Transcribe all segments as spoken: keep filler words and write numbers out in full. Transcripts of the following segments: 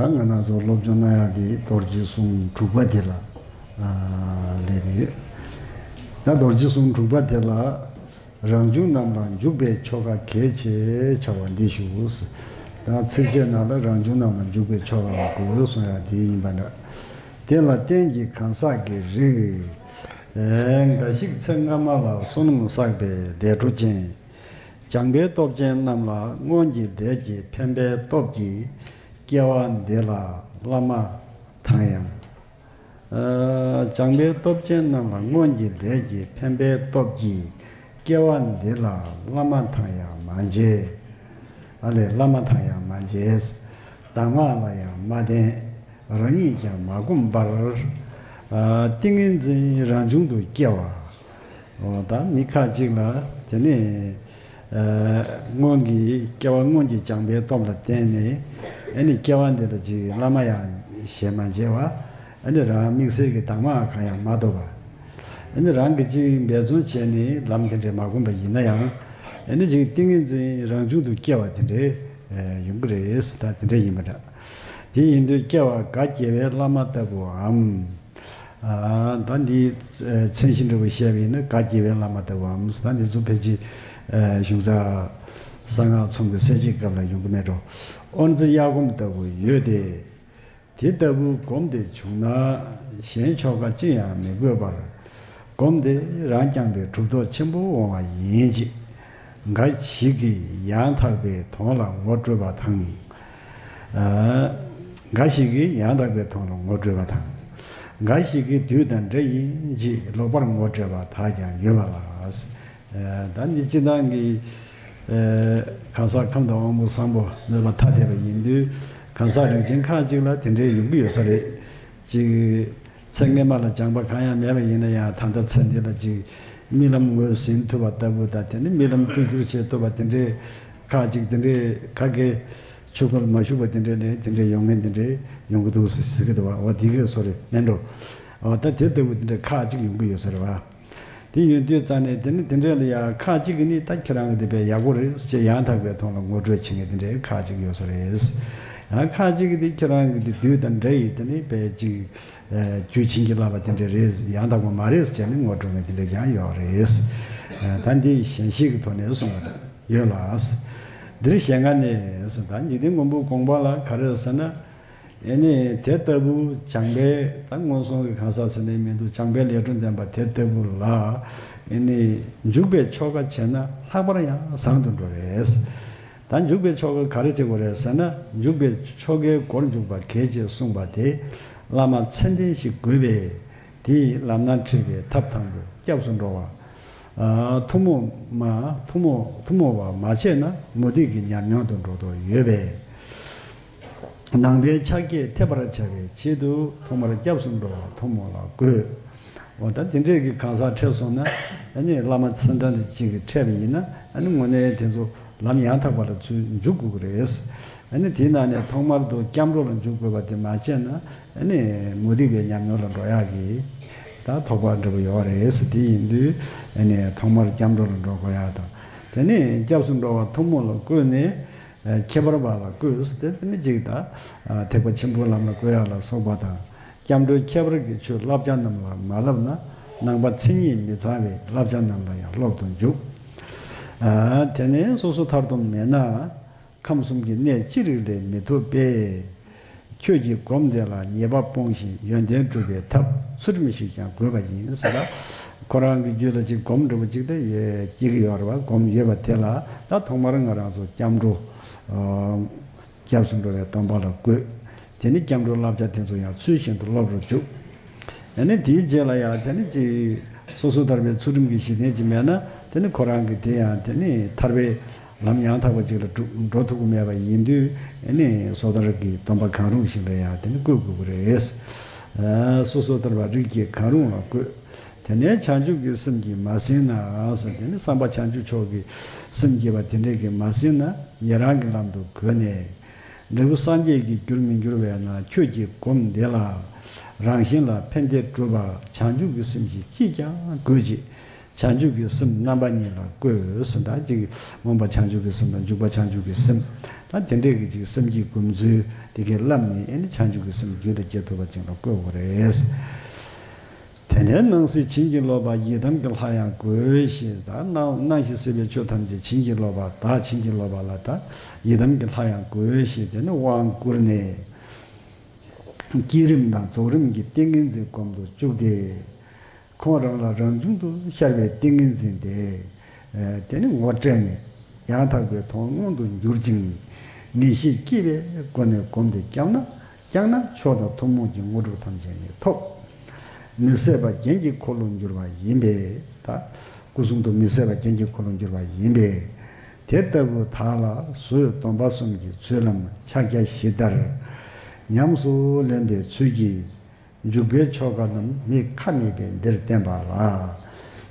ད་ང་རང་ཚོ་སློབ་སྦྱོང་གནང་ཡག་དེ་རྡོ་རྗེ་གསུམ་དྲུག་པ་དེ་ལ་ཨ་སླེབས་ཏེ་ཡོད། ད་རྡོ་རྗེ་གསུམ་དྲུག་པ་དེ་ལ། རང་བྱུང་རྣམས་ལ་འཇུག་པའི་ཆོ་ག་གལ་ཆེ་བྱ་བ་འདི་ཞུ། ད་ཚིགས་བཅད་ནང་ལ་རང་བྱུང་རྣམས་ལ་འཇུག་པའི་ཆོ་ག་དགོས་གསུང་ཡག་དེ་ཡིན་པ་འདྲ། དེ་ལ་རྟེན་གྱི་གང་ཟག་གི་རིགས། ཨེ། འགའ་ཞིག་ཚེ་སྔ་མ་ལ་བསོད་ནམས་བསགས་པའི་ལས་འཕྲོ་ཅན། སྦྱངས་པའི་སྟོབས་ཅན་རྣམས་ལ་སྔོན་གྱི་ལས་ཀྱི་ཕན་པའི་སྟོབས་ཀྱིས་སྐྱེ་བ་འདི་ལ་བླ་མ་དང་ཡང་། ཨ། སྦྱངས་པའི་སྟོབས་ཅན་རྣམས་ལ་སྔོན་གྱི་ལས་ཀྱི་ཕན་པའི་སྟོབས་ཀྱིས་སྐྱེ་བ་འདི་ལ་བླ་མ་དང་ཡང་མ་མཇལ། ཨ་ལས། བླ་མ་དང་ཡང་མ་མཇལ། གདམས་ངག་ལ་ཡང་མ་བརྟེན། རང་ཉིད་ཀྱང་མ་བསྒོམས་པར། ཨ། ཏིང་ངེ་འཛིན་རང་བྱུང་དུ་སྐྱེ་བ། འོ། ད་མི་ཁ་ཅིག་ལ་དེ་ནི། ཨ། སྔོན་གྱི་སྐྱེ་བ་སྔོན་གྱི་སྦྱངས་པའི་སྟོབས་ལ་བརྟེན་ནས། ཨ་ནི་སྐྱེ་བ་འདི་ལ་ཅིག་བླ་མ་ཡང་ཞལ་མ་མཇལ་བ། ཨ་ནི་རང་དམིགས་བསལ་གྱི་གདམས་ངག་གང་ཡང་མ་ཐོབ་པ། ཨ་ནི་རང་གིས་ཅིག་འབད་བརྩོན་བྱས་ནས་ལམ་དེ་འདྲས་མ་བསྒོམས་པ་ཡིན་ན་ཡང་། ཨ་ནི་ཅིག་ཏིང་ངེ་འཛིན་རང་བྱུང་དུ་སྐྱེ་བ་དེ་འདྲས་ཡོང་གི་རེད། ད་དེ་འདྲས་ཡིན་པ་འདྲ། དེ་ཡིན་དུས་སྐྱེ་བ་འགའ་རྒྱལ་བའི་བླ་མ་ལྟ་བུའམ། ཨ། ད་འདི་མཚན་གཞི་འདྲ་བོ་བཤད་པ་ཡིན་ན། འགའ་རྒྱལ་བའི་བླ་མ་ལྟ་བུའམ། ད་འདི་ཚོ་ཕལ་ཆེར་གཞུང་ཚགས་གསང་སྔགས་ཚོམ་གྱི་གསལ་བྱེད་སྐབས་ལ་ཡོང་གི་མེད་འགྲོ། དབུ་མཛད་གཡས་སྒོམ་ལྟ་བུ་ཡོད་དེ། དེ་ལྟ་བུའི་སྒོམ་དེ་བྱུང་ན། གཞན་ཆོ་ག་ཅི་ཡང་མི་དགོས་པར། སྒོམ་དེ་རང་བསྐྱངས་པས་གྲུབ་ཐོབ་ཆེན་པོ་འོང་བ་ཡིན་གྱི། འགའ་ཞིག་གིས་ཡང་དག་པའི་དོན་ལ་ངོ་སྤྲོད་པ་དང་། ཨ། འགའ་ཞིག་གིས་ཡང་དག་པའི་དོན་ལ་ངོ་སྤྲོད་པ་དང་། འགའ་ཞིག་གིས་བདུད་དང་འདྲ་ཡིན་གྱི་ལོག་པར་ངོ་སྤྲད་པ་དག་ཀྱང་ཡོད་པ་ལགས། ཨ། ད་འདི་སྤྱིར་བཏང་གི། ཨ། གང་ཟག་ཁམས་དང་དབང་པོ་བཟང་པོ་མོས་པ་ཐ་དད་པ་ཡིན་དུས། གང་ཟག་རིགས་ཅན་ཁག་ཅིག་ལ་དེ་འདྲའི་ཡོང་གི་ཡོད་ས་རེད། ཅིག་ཚེ་སྔས་མ་ལ་སྦྱངས་པ་གང་ཡང་མེད་པ་ཡིན་ན་ཡང་། ད་ལྟ་ཚེ་འདི་ལ་ཅིག་རྨི་ལམ་ངོས་ཟིན་ཐུབ་པ་ལྟ་བུ་དང་། དེ་ནི་རྨི་ལམ་སྤྲུལ་སྒྱུར་བྱེད་ཐུབ་པ་དེ་འདྲའི་ཁག་ཅིག། དེ་འདྲའི་ག་གེ་ཆོས་སྐུ་ལ་མ་ཞུགས་པ་དེ་འདྲའི་ལས་དེ་འདྲའི་ཡོང་མཁན་དེ་འདྲའི་ཡོང་གི་འདུག་ཟེར་གྱི་འདུག་བ། འོ། དེ་གས་སོ་རེད་མིན་འགྲོ། འོ། ད་དེ་ལྟ་བུ་དེ་འདྲའི་ཁག་ཅིག་ཡོང་གི་ཡོད་ས་རེད་བ། དེ་ཡོང་དུས་ཙང་ནས་དེ་ནི་དེ་འདྲ་ལ་ཡང་ཁག་ཅིག་གིས་ནི་ད་ཁྱེད་རང་གི་དེ་དཔེ་ཡག་པོ་རེད་ཅེས་ཡང་དག་པའི་དོན་ལ་ངོ་སྤྲོད་བྱེད་མཁན་དེ་འདྲའི་ཁག་ཅིག་ཡོད་ས་རེད། ཡང་ཁག་ཅིག་གིས་དེ་ཁྱེད་རང་གི་དེ་བདུད་དང་འདྲ་ཡི་དེ་ནི་དཔེ་ཅིག་ཨ། རྒྱུད་བྱིན་གྱིས་བརླབས་པ་དེ་འདྲ་རེད། ཡང་དག་པ་མ་རེད་ཅེས་ནི་ངོ་སྤྲོད་མཁན་དེ་འདྲ་ཀྱང་ཡོད་རེད། ཨ། ད་འདི་ཞན་ཤོས་ཀྱི་ཐོག་ནས་གསུངས་པ་འདྲ་ཡོད་ལགས། འདིར་ཞལ་སྔ་ནས་ཟེར། ད་འཇིག་རྟེན་མགོན་པོའི་དགོངས་པ་ལ་ག་རེ་ཟེར་ན། ཨེ་ནི་དེ་ལྟ་བུ་སྦྱངས་པའི། ད་སྔོན་སོང་གི་གང་ཟག་ཟེར་ནས་མི་འདུག། སྦྱངས་པའི་ལས་སྒྲོན་ལྡན་པ་དེ་ལྟ་བུ་ལ། ཨེ་ནི་འཇུག་པའི་ཆོ་ག་བྱས་ན་ལྷག་པར་ཡང་བཟང་དུ་འགྲོ་རེད། ད་འཇུག་པའི་ཆོ་ག་ག་རེ་བྱེད་དགོས་རེད་ཟེར་ན། འཇུག་པའི་ཆོ་གའི་སྒོར་འཇུག་པ་གལ་ཆེ་གསུངས་པ་དེ། བླ་མ་མཚན་ལྡན་ཞིག་དགོས་པས། དེས་ལམ་སྣ་ཁྲིད་པའི་ཐབས་དང་པོ་སྐྱབས་སུ་འགྲོ་བ། ཨ། ཐུན་མོང་མ། ཐུན་མོང་། ཐུན་མོང་བ་མ་བྱས་ན་མུ་སྟེགས་ཀྱི་ཉམས་མྱོང་དུ་འགྲོ་དོགས་ཡོད་པས། ནང་པའི་ཕྱག་རྒྱས་ཐེབས་པར་བྱ་བའི་ཆེད་དུ་ཐོག་མར་སྐྱབས་སུ་འགྲོ་བ་ཐུན་མོང་ལ་བཀོད། འོ། ད་དེ་འདྲས་ཀྱི་གང་ཟག་འཕྲད་སོང་ན། ཨ་ནི་བླ་མ་མཚན་ལྡན་དེ་གཅིག་གིས་འཕྲད་པ་ཡིན་ན། ཨ་ནི་དངོས་གནས་དེ་ཚོ་ལམ་ཡང་དག་པ་ལ་ཚུར་འཇུག་དགོས་ཀྱི་རེད། ཨ་ནི་དེའི་ནང་ནས་ཐོག་མར་དུ་སྐྱབས་འགྲོ་ལ་འཇུག་དགོས་པ་དེ་མ་བྱས་ན། ཨ་ནི་མུ་སྟེགས་པའི་ཉམས་མྱོང་ལ་འགྲོ་ཡག་གི་ད་དོགས་པ་འདྲ་པོ་ཡོད་རེད། དེ་ཡིན་དུས་ཨ་ནི་ཐོག་མར་སྐྱབས་འགྲོ་ལ་འགྲོ་དགོས་ཡག་དང་། དེ་ནས་སྐྱབས་སུ་འགྲོ་བ་ཐུན་མོང་ལ་བཀོད་ནས། ཨ། ཁྱད་པར་བ་ལ་བཀོད་ཟེར་ཏེ། དེ་ནི་གཅིག་ད། ཨ། ཐེག་པ་ཆེན་པོའི་ལམ་ལ་བཀོད་ཡག་ལ་སོགས་པ་དང་། སྐྱབས་འགྲོའི་ཁྱད་པར་གྱི་ཆོས་བསླབ་བྱ་རྣམས་ལ་མ་བསླབས་ན། ནང་པ་མཚན་ཉིད་མི་གཙང་བའི་བསླབ་བྱ་རྣམས་ལ་ཡང་སློབ་ཏུ་འཇུག། ཨ། དེ་ནས་སོ་སོ་མཐར་ཐུག་མེད་ན། ཁམས་གསུམ་གྱི་གནས་ཅི་རིགས་ལས་མི་ཐོབ་པས། ཁྱོད་ཀྱི་སྒོམ་དེ་ལ་ཉེས་པ་སྤོང་ཞིང་ཡོན་ཏན་སྒྲུབ་པའི་ཐབས་ཚུལ་ཁྲིམས་ཤིག་ཀྱང་དགོས་པ་ཡིན་ཟེར་ལ། ཁོ་རང་གི་རྒྱུད་ལ་ཅིག་སྒོམ་འདྲ་པོ་ཅིག་དེ་སྐྱེ་གི་ཡོད་རེད་བ། སྒོམ་ཡོད་པ་དེ་ལ་ད་ཐོག་མར་ང་རང་ཚོ་སྐྱབས་འགྲོ། ཨ། སྐྱབས་སུ་འགྲོ་བའི་སྡོམ་པ་ལ་བཀོད། དེ་ནི་སྐྱབས་འགྲོའི་བསླབ་བྱ་དེ་ཚོ་ཡང་ཚུལ་བཞིན་དུ་སློབ་རུ་འཇུག། ཨ་ནི་དེའི་རྗེས་ལ་ཡང་དེ་ནི་ཅིག་སོ་སོ་ཐར་པའི་ཚུལ་ཁྲིམས་ཀྱི་གཞི་རྟེན་ཅིག་མེད་ན། དེ་ནི་ཁོ་རང་གི་དེ་ཡང་དེ་ནི་ཐར་པའི་ལམ་ཡང་དག་པ་ཅིག་ལ་འགྲོ་འགྲོ་ཐུབ་ཀྱི་མེད་པ་ཡིན་དུས། ཨ་ནི་སོ་ཐར་གྱི་སྡོམ་པ་གང་རུང་ཞིག་ལ་ཡང་དེ་ནི་བཀོད་དགོས་ཀྱི་རེད། ཨ། སོ་སོ་ཐར་པ་རིགས་ཀྱི་གང་རུང་ལ་བཀོད། དེ་ནས་བྱང་ཆུབ་ཀྱི་སེམས་ཀྱིས་མ་ཟིན་ན་ཟེར། དེ་ནི་བསམ་པ་བྱང་ཆུབ་མཆོག་གི་སེམས་བསྐྱེད་པ་དེ་འདྲས་ཀྱིས་མ་ཟིན་ན། ཉན་རང་གི་ལམ་དུ་བགོས་ནས། འབྲས་བུ་སངས་རྒྱས་ཀྱི་རྒྱུར་མི་འགྱུར་བས་ན། ཁྱོད་ཀྱི་སྒོམ་འདི་ལ་རང་གཞན་ལ་ཕན་བདེ་སྒྲུབ་པ་བྱང་ཆུབ་ཀྱི་སེམས་ཤིག་ཅིས་ཀྱང་དགོས་ཀྱི། བྱང་ཆུབ་ཀྱི་སེམས་རྣམ་པ་གཉིས་ལ་བཀོད་ཟེར། ད་ཅིག་སྨོན་པ་བྱང་ཆུབ་ཀྱི་སེམས་དང་འཇུག་པ་བྱང་ཆུབ་ཀྱི་སེམས། ད་དེ་འདྲས་ཀྱི་ཅིག་སེམས་ཀྱི་སྒོམ་ཚུལ་དེ་གའི་བསླབ་ནས། ཨེ་ནི་བྱང་ཆུབ་ཀྱི་སེམས་རྒྱུད་ལ་སྐྱེ་ཐུབ་པ་ཅིག་ལ་བཀོད་དགོས་རེད། དེ་ནས་སྣང་སྲིད་བྱིན་གྱིས་རློབ་པ། ཡི་དམ་གྱི་ལྷ་ཡང་དགོས་ཞེས། ད་སྣང་སྣང་ཞིང་སྲིད་པའི་ཆོས་ཐམས་ཅད་བྱིན་གྱིས་རློབ་པ། བདག་བྱིན་གྱིས་རློབ་པ་ལ། ད་ཡི་དམ་གྱི་ལྷ་ཡང་དགོས་ཞེས། དེ་ནི་དབང་བསྐུར་ནས། བསྐྱེད་རིམ་དང་རྫོགས་རིམ་གྱི་ཏིང་ངེ་འཛིན་སྒོམ་དུ་བཅུག་སྟེ། ཁོང་རང་ལ་རང་བྱུང་དུ་ཤར་བའི་ཏིང་ངེ་འཛིན་དེ། ཨ། དེ་ནི་ངོ་སྤྲད་ནས། ཡང་དག་པའི་དོན་མངོན་དུ་འགྱུར་ཅིང་། ངེས་ཤེས་སྐྱེས་པའི་སྒོ་ནས་བསྒོམས་ཏེ་བསྐྱངས་ན། བསྐྱངས་ན་མཆོག་དང་ཐུན་མོང་གི་དངོས་གྲུབ་ཐམས་ཅད་ནི་ཐོབ། མི་ཟད་པ་རྒྱན་གྱི་འཁོར་ལོ་འགྱུར་བ་ཡིན་པས། ད་སྐུ་གསུང་ཐུགས་མི་ཟད་པ་རྒྱན་གྱི་འཁོར་ལོ་འགྱུར་བ་ཡིན་པས། དེ་ལྟ་བུ་དག་ལ་བཟོད་སྡོམ་པ་གསུམ་གྱི་ཚུལ་ལམ་ཕྱག་རྒྱ་བཞི་ལྟར་ཉམས་སུ་ལེན་པའི་ཚུལ་གྱིས། འཇུག་པའི་ཆོ་ག་རྣམས་མི་ཁ་མེད་པས་འདིར་བསྟན་པ་ལ།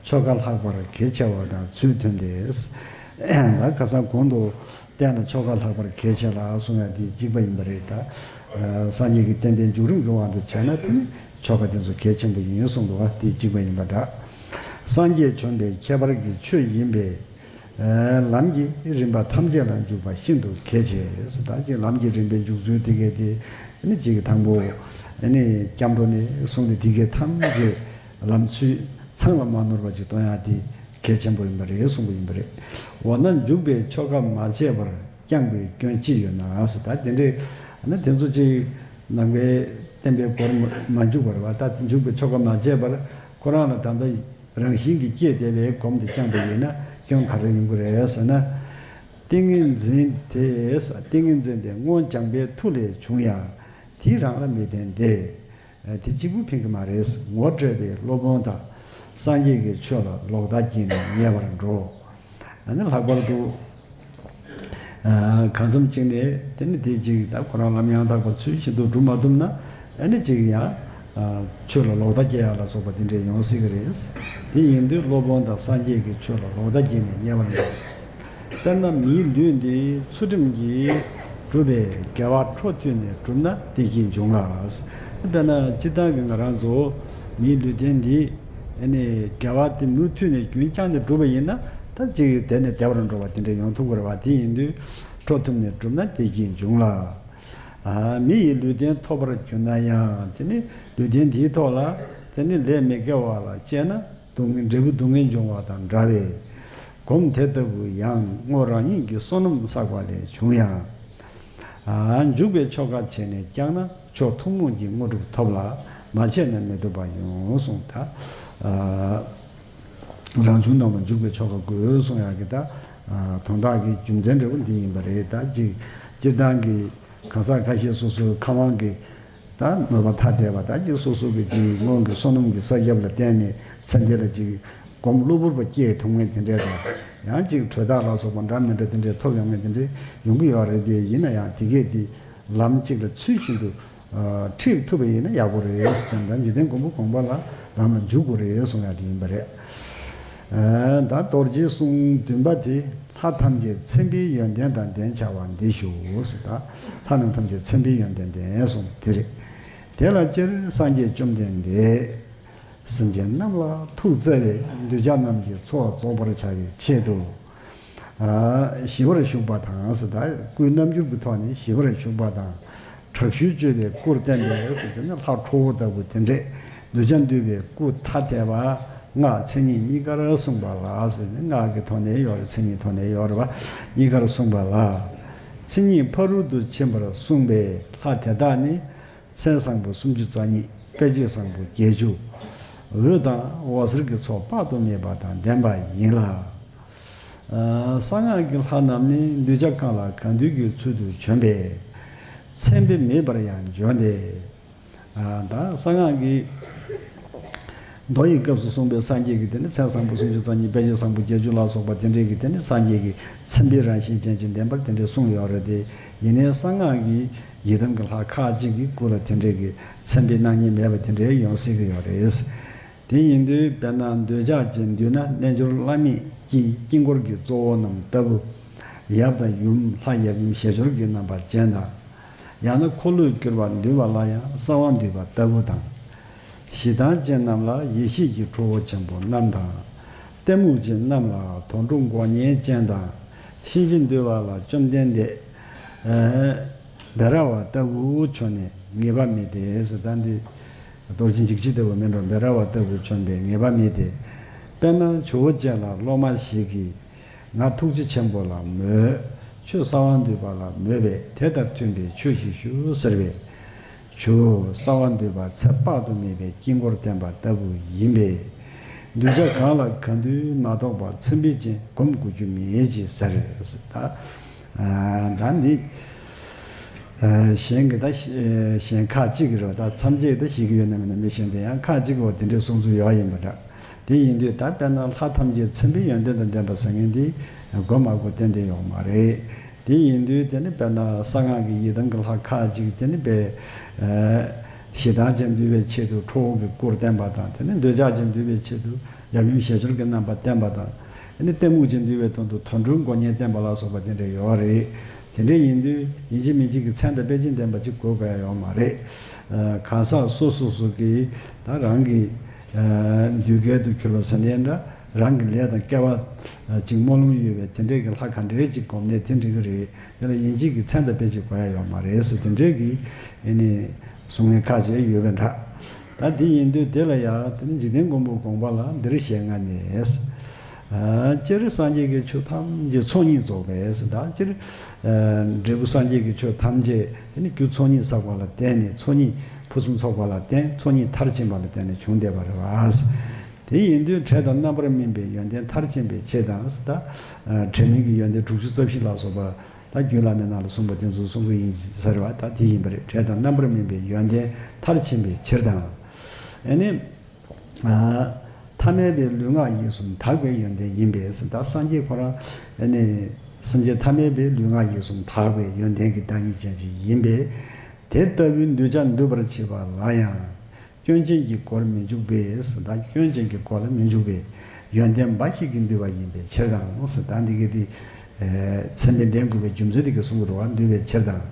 ཆོ་ག་ལྷག་པར་གལ་ཆེ་བ་དང་ཚུལ་མཐུན་ཏེ། ད་ཁ་སང་གོང་དུ་བསྟན་ལ་ཆོ་ག་ལྷག་པར་གལ་ཆེ་ལ་གསུང་ཡ་དེ་གཅིག་པ་ཡིན་པ་རེད། ད་སངས་རྒྱས་ཀྱི་བསྟན་པའི་འཇུག་རིམ་གྱི་དབང་དུ་བྱས་ན། དེ་ནི་ཆོ་ག་དེ་ཚོ་གལ་ཆེན་པོ་ཡིན་གསུངས་འདུག་བ། དེ་གཅིག་པ་ཡིན་པ་འདྲ། སངས་རྒྱས་བྱོན་པའི་ཁྱད་པར་གྱི་ཆོས་ཡིན་པས། ལམ་གྱི་རིམ་པ་ཐམས་ཅད་ལ་འཇུག་པ་ཤིན་ཏུ་གལ་ཆེ། ད་ཅིག་ལམ་གྱི་རིམ་པའི་འཇུག་ཚུལ་དེ་གས་དེ། ཨ་ནི་ཅིག་དང་པོ། ཨ་ནི་སྐྱབས་འགྲོ་ནས་བཟུང་སྟེ་དེ་གས་ཐམས་ཅད་ལམ་ཚུལ་ཚང་ལ་མ་ནོར་བ་ཅིག་གཏོང་ཡ་དེ་གལ་ཆེན་པོ་ཡིན་པ་རེད་གསུངས་པ་ཡིན་པ་རེད། འོ་ན་འཇུག་པའི་ཆོ་ག་མ་བྱས་པར་བསྐྱངས་པའི་སྐྱོན་ཅི་ཡོད་ན་ཟེར། ད་དེ་འདྲའི་ཨ་ནི་དེ་ཚོ་ཅིག་ནང་པའི་བསྟན་པའི་སྒོར་མ་མ་འཇུག་པ་རེད་བ། ད་འཇུག་པའི་ཆོ་ག་མ་བྱས་པར་ཁོ་རང་ལ་ད་ལྟ་རང་བཞིན་གྱིས་སྐྱེས་བསྡད་པའི་སྒོམ་དེ་བསྐྱངས་པ་ཡིན་ན་སྐྱོན་ག་རེ་ཡོང་གི་རེད་ཟེར་ན། ཏིང་ངེ་འཛིན་དེ། ཏིང་ངེ་འཛིན་དེ་སྔོ་ལྗང་པའི་མཐུ་ལས་བྱུང་ཡང་དེས་རང་ལ་མི་ཕན་ཏེ། དེ་གཅིག་པུ་ཕན་གྱི་མ་རེད། ངོ་སྤྲད་པའི་སློབ་དཔོན་དག་སངས་རྒྱས་ཀྱི་ཆོས་ལ་ལོག་ལྟ་སྐྱེས་ནས་ཉེ་བར་འགྲོ། ཨ་ནི་ལྷག་པར་དུ། ཨ། གང་འཚམ་ཅིག་ནས་དེ་ནི་དེ་ཅིག་ད་ཁོ་རང་ལམ་ཡང་དག་པ་ཚུལ་བཞིན་དུ་སྒྲུབ་མ་ཐུབ་ན། ཨ་ནི་ཅིག་ཡང་། ཨ། ཆོས་ལ་ལོག་ལྟ་སྐྱེ་ཡ་ལ་སོགས་པ་དེ་འདྲས་ཡོང་སྲིད་ཀྱི་རེད། དེ་ཡིན་དུས་སློབ་དཔོན་དག་སངས་རྒྱས་ཀྱི་ཆོས་ལ་ལོག་ལྟ་སྐྱེས་ནས་ཉེ་བར་འགྲོ། དཔེར་ན་མིའི་ལུས་འདི་ཚུལ་ཁྲིམས་ཀྱིས་གྲུབ་པས་དགེ་བ་འཕྲོ་མཐུད་ནས་བསྒྲུབས་ན་བདེ་སྐྱིད་འབྱུང་ལ། དཔེར་ན་སྤྱིར་བཏང་གི་ང་རང་ཚོ་མིའི་ལུས་རྟེན་འདི། ཨ་ནི་དགེ་བ་དེ་མུ་མཐུད་ནས་རྒྱུན་བསྐྱངས་ནས་བསྒྲུབས་པ་ཡིན་ན། ད་ཅིག་དེ་ནས་བདེ་བར་འགྲོ་བ་དེ་འདྲ་ཡོང་ཐུབ་ཀྱི་རེད་བ། དེ་ཡིན་དུས་འཕྲོ་མཐུད་ནས་བསྒྲུབས་ན་བདེ་སྐྱིད་འབྱུང་ལ། ཨ། མི་ཡི་ལུས་རྟེན་ཐོབ་པར་གྱུར་ན་ཡང་། དེ་ནི་ལུས་རྟེན་དེའི་ཐོག་ལ་དེ་ནི་ལས་མི་དགེ་བ་ལ་སྤྱད་ན་སྡུག་བསྔལ། འབྲས་བུ་སྡུག་བསྔལ་འབྱུང་བ་དང་འདྲ་བས། སྒོམ་དེ་ལྟ་བུ་ཡང་སྔོ་རང་ཉིད་ཀྱི་བསོད་ནམས་བསགས་པ་ལས་བྱུང་ཡང་། ཨ། འཇུག་པའི་ཆོ་ག་བྱས་ནས་བསྐྱངས་ན་མཆོག་ཐུན་མོང་གི་དངོས་གྲུབ་ཐོབ་ལ། མ་བྱས་ན་མི་ཐོབ་པ་ཡོང་གསུངས། ད། ཨ། རང་བྱུང་རྣམས་ལ་འཇུག་པའི་ཆོ་ག་དགོས་གསུངས་ཡག་གི། ད། ཨ། དོན་དག་གི་རྒྱུ་མཚན་འདྲ་བོ་འདི་ཡིན་པ་རེད། ད་ཅིག་སྤྱིར་བཏང་གི་གང་ཟག་ཁ་ཤས་སོ་སོའི་ཁམས་དབང་གིས། ད་གནོད་པ་ཐ་དད་པ། ད་ཅིག་སོ་སོ་གི་ཅིག་སྔོན་གྱི་བསོད་ནམས་ཀྱི་བསགས་རྒྱབ་ལ་བརྟེན་ནས་ཚེ་འདི་ལ་ཅིག་སྒོམ་གློ་བུར་བ་སྐྱེས་ཐུབ་མཁན་དེ་འདྲས་དང་། ཡང་ཅིག་དྲོད་རྟགས་ལ་སོགས་པ་འདྲ་མི་འདྲ་དེ་འདྲས་ཐོབ་ཡོང་མཁན་དེ་འདྲས་ཡོང་གི་ཡོད་རེད། དེ་ཡིན་ན་ཡང་དེ་གས་དེ་ལམ་གཅིག་ལ་ཚུལ་བཞིན་དུ། ཨ། ཁྲིད་ཐུབ་པ་ཡིན་ན་ཡག་པོ་རེད་ཟེར་ཙང་། ད་འཇིག་རྟེན་མགོན་པོ་གོང་མ་ལ་ལམ་ལ་འཇུག་དགོས་རེད་གསུང་ཡ་དེ་ཡིན་པ་རེད། ཨ། ད་རྡོ་རྗེའི་གསུང་བདུན་པ་དེ། ལྷ་ཐམས་ཅད་མཚན་དཔེའི་ཡོན་ཏན་དང་ལྡན་བྱ་བ་འདི་ཞུ་ཟེར། ད་ལྷ་རྣམས་ཐམས་ཅད་མཚན་དཔེའི་ཡོན་ཏན་ལྡན་གསུངས་དེ་རེད། དེ་ལ་སྤྱིར་སངས་རྒྱས་བཅོམ་ལྡན་འདས། སེམས་ཅན་རྣམས་ལ་ཐུགས་བརྩེ་བས་གདུལ་བྱ་རྣམས་ཀྱི་འཚོ་བ་རྫོགས་པར་བྱ་བའི་ཆེད་དུ། ཨ། ཞི་བར་བཞུགས་པ་དང་ཟེར། ད་སྐུའི་རྣམ་འགྱུར་གྱི་ཐོག་ནས་ཞི་བར་བཞུགས་པ་དང་། དྲག་ཤུལ་སྤྱོད་པའི་སྐུར་བསྟན་པས་ཟེར། དེ་ནི་ལྷ་ཁྲོ་བོ་ལྟ་བུ་དེ་འདྲས། གདུལ་བྱ་འདུལ་བའི་སྐུ་ཐ་དད་པ། སྔགས་མཚན་ཉིད་གཉིས་ཀར་གསུངས་པ་ལ་ཟེར། སྔགས་ཀྱི་ཐོག་ནས་ཡོད་རེད། མཚན་ཉིད་ཐོག་ནས་ཡོད་རེད་བ། གཉིས་ཀར་གསུངས་པ་ལ། མཚན་ཉིད་ཕ་རོལ་ཏུ་ཕྱིན་པར་གསུངས་པའི་ལྷ་དེ་དག་ནི། མཚན་བཟང་པོ་སུམ་ཅུ་རྩ་གཉིས། དཔེ་བྱད་བཟང་པོ་བརྒྱད་ཅུ། འོད་དང་འོད་ཟེར་གྱི་ཚོགས་དཔག་ཏུ་མེད་པ་དང་ལྡན་པ་ཡིན་ལ། ཨ། གསང་སྔགས་ཀྱི་ལྷ་རྣམས་ནི་གདུལ་བྱ་གང་ལ་གང་འདུལ་གྱི་ཚུལ་དུ་བྱོན་པས། མཚན་དཔེ་མེད་པར་ཡང་འཇོན་ཏེ། ཨ། ད་གསང་སྔགས་ཀྱི་མདོ་ཡི་སྐབས་སུ་གསུངས་པའི་སངས་རྒྱས་ཀྱི་དེ་ནི་མཚན་བཟང་པོ་སུམ་ཅུ་རྩ་གཉིས། དཔེ་བྱད་བཟང་པོ་བརྒྱད་ཅུ་ལ་སོགས་པ་དེ་འདྲས་ཀྱི་དེ་ནི་སངས་རྒྱས་ཀྱི་མཚན་དཔེའི་རང་བཞིན་ཅན་གྱི་བདེན་པར་དེ་འདྲས་གསུངས་ཡོད་རེད་དེ། ཡིན་ནའི་གསང་སྔགས་ཀྱི་ཡི་དམ་གྱི་ལྷ་ཁག་ཅིག་གི་སྐུ་ལ་དེ་འདྲས་ཀྱི་མཚན་དཔེ་སྣང་བརྙན་མེད་པ་དེ་འདྲས་ཡོང་སྲིད་ཀྱི་ཡོད་རེད། དེ་ཡིན་དུས་དཔེར་ན་འདོད་ཆགས་ཅན་འདུལ་ན་རྣལ་འབྱོར་བླ་མེད་ཀྱི་དཀྱིལ་འཁོར་གྱི་གཙོ་བོ་རྣམས་ལྟ་བུ། ཡབ་དང་ཡུམ། ལྷ་ཡབ་ཡུམ་ཞལ་སྦྱོར་གྱི་རྣམ་པ་ཅན་དང་། ཡང་ན་འཁོར་ལོས་སྒྱུར་བ་འདུལ་བ་ལ་ཡང་གསང་བ་འདུས་པ་ལྟ་བུ་དང་། ཞེ་སྡང་ཅན་རྣམས་ལ་ཡེ་ཤེས་ཀྱི་ཁྲོ་བོ་ཆེན་པོ་རྣམས་དང་། གཏི་མུག་ཅན་རྣམས་ལ་དོན་གྲུབ་མགོ་བརྙན་ཅན་དང་། གཤིན་རྗེ་འདུལ་བ་ལ་བཅོམ་ལྡན་འདས། ཨ་བེ་ར་བ་ལྟ་བུ་བྱོན་ནས་ངེས་པ་མེད་དེ་ཟེར། ད་འདི་རྡོ་རྗེ་འཇིགས་བྱེད་ལྟ་བུ་མིན་འགྲོ། བེ་ར་བ་ལྟ་བུ་བྱོན་པས་ངེས་པ་མེད་དེ། དཔེར་ན་ཇོ་བོ་རྗེ་ལ་སློབ་མ་ཞིག་གིས། ང་ཐུགས་རྗེ་ཆེན་པོ་ལ་མོས། ཆོས་གསང་བ་འདུས་པ་ལ་མོས་པས་དེ་དང་མཐུན་པའི་ཆོས་ཤིག་ཞུ་ཟེར་བས། ཇོ་བོ་གསང་བ་འདུས་པ་ཚེ་དཔག་ཏུ་མེད་པའི་དཀྱིལ་འཁོར་བསྟན་པ་ལྟ་བུ་ཡིན་པས། གདུལ་བྱ་གང་ལ་གང་འདུལ་མ་གཏོགས་པ་མཚན་དཔེ་ཅན་སྒོམ་དགོས་རྒྱུ་མེད་ཅེས་ཟེར། ད་ཨ་ད་འདི་ཨ་གཞན་གྱི་ད་གཞན་ཁ་ཅིག་གི་རེད་བ། ད་ཐམས་ཅད་ད་ཤེས་ཀྱི་ཡོད་ན་མིན་ན་མི་ཤེས་དེ་ཡང་ཁ་ཅིག་གིས་འོ་དེ་འདྲའི་གསུང་ཚུལ་ཡོད་ཡིན་པ་འདྲ། དེ་ཡིན་དུས་ད་དཔེར་ན་ལྷ་ཐམས་ཅད་མཚན་དཔེའི་ཡོན་ཏན་དང་ལྡན་པ་ཟེར་མཁན་དེ་དགོས་མ་དགོས་ཏན་ཏན་ཡོད་མ་རེད། དེ་ཡིན་དུས་དེ་ནི་དཔེར་ན་གསང་སྔགས་ཀྱི་ཡི་དམ་གྱི་ལྷ་ཁ་ཅིག་དེ་ནི་དཔེ་ཨ་ཞེ་སྡང་ཅན་འདུལ་བའི་ཆེད་དུ་ཁྲོ་བོ་གི་སྐུར་བསྟན་པ་དང་། དེ་ནི་འདོད་ཆགས་ཅན་འདུལ་བའི་ཆེད་དུ་ཡབ་ཡུམ་ཞལ་སྦྱོར་གྱི་རྣམ་པ་བསྟན་པ་དང་། དེ་ནི་གཏི་མུག་ཅན་འདུལ་བའི་དོན་དུ་དོན་གྲུབ་མགོ་བརྙན་བསྟན་པ་ལ་སོགས་པ་དེ་འདྲ་ཡོད་རེད། དེ་འདྲ་ཡིན་དུས་ཡིན་གཅིག་མིན་གཅིག་གི་མཚན་དང་དཔེ་ཅན་ལྡན་པ་ཅིག་དགོས་དགོས་ཡ་ཡོད་མ་རེད། ཨ་གང་ཟག་སོ་སོ་སོ་གིས་ད་རང་གི་ཨ་འདུལ་སྐལ་དུ་གྱུར་པ་ཟེར་ནའི་འདྲ། རང་གི་ལས་དང་སྐལ་བ་ཅིག་སྨོན་ལམ་ཡོད་པའི་དེ་འདྲའི་གི་ལྷ་ག་འདྲའི་ཅིག་སྒོམ་ནའི་དེ་འགྲིག་གི་རེད། དེ་ལ་ཡིན་གཅིག་གི་མཚན་དང་དཔེ་ཅན་དགོས་ཡ་ཡོད་མ་རེད་ཟེར། དེ་འདྲའི་གི་ཨ་ནི་གསུང་མཁན་ཁ་ཅིག་ཡོད་པ་འདྲ། ད་དེ་ཡིན་དུས་དེ་ལ་ཡ་དེ་ནི་འཇིག་རྟེན་མགོན་པོ་དགོངས་པ་ལ་འདིར་ཞལ་སྔ་ནས། ཨ་སྤྱིར་སངས་རྒྱས་ཀྱི་ཆོས་ཐམས་ཅད་ཚོགས་གཉིས་རྫོགས་པས་ཟེར། ད་སྤྱིར་ཨ་འབྲས་བུ་སངས་རྒྱས་ཀྱི་ཆོས་ཐམས་ཅད་དེ་ནི་རྒྱུ་ཚོགས་གཉིས་བསགས་པ་ལ་བརྟེན་ནས། ཚོགས་གཉིས་ཕུན་སུམ་ཚོགས་པ་ལ་བརྟེན། ཚོགས་གཉིས་མཐར་ཕྱིན་པ་ལ་བརྟེན་ནས་བྱུང་བསྡད་པ་རེད་བ། དེ་ཡིན་དུས་འབྲས་དང་རྣམ་པར་སྨིན་པའི་ཡོན་ཏན་མཐར་ཕྱིན་པའི་ཕྱིར་དང་ཟེར། ད་ཨ་འབྲས་སྨིན་གྱི་ཡོན་ཏན་དྲུག་ཅུ་རྩ་བཞི་ལ་སོགས་པ། ད་རྒྱུད་བླ་མའི་ནང་ལ་གསུངས་པ་དེ་ཚོ་གསུང་གི་ཡིན་ཟེར་བ་ད་དེ་ཡིན་པ་རེད། འབྲས་དང་རྣམ་པར་སྨིན་པའི་ཡོན་ཏན་མཐར་ཕྱིན་པའི་ཕྱིར་དང་། ཨ་ནི་ཨ་ཐ་མལ་པའི་ལུས་ངག་ཡིད་གསུམ་དག་པའི་ཡོན་ཏན་ཡིན་པས་ཟེར། ད་སངས་རྒྱས་ཁོ་རང་ཨ་ནི་སེམས་ཅན་ཐ་མལ་པའི་ལུས་ངག་ཡིད་གསུམ་དག་པའི་ཡོན་ཏན་གྱི་བདག་ཉིད་ཅན་ཅིག་ཡིན་པས། དེ་ལྟ་བུའི་གདུལ་བྱ་འདུལ་བར་བྱེད་པ་ལ་ཡང་། སྐྱོན་ཅན་གྱི་སྒོར་མི་འཇུག་པས་ཟེར། ད་སྐྱོན་ཅན་གྱི་སྒོ་ལ་མི་འཇུག་པའི་ཡོན་ཏན་འབའ་ཞིག་གིས་འདུལ་བ་ཡིན་པའི་ཕྱིར་དང་ཟེར། ད་འདི་གི་དེ་ཨེ་མཚན་དཔེ་ལྡན་དགོས་པའི་རྒྱུ་མཚན་དེ་གི་གསུང་གི་འདུག་བ། འདུལ་བའི་ཕྱིར་དང་།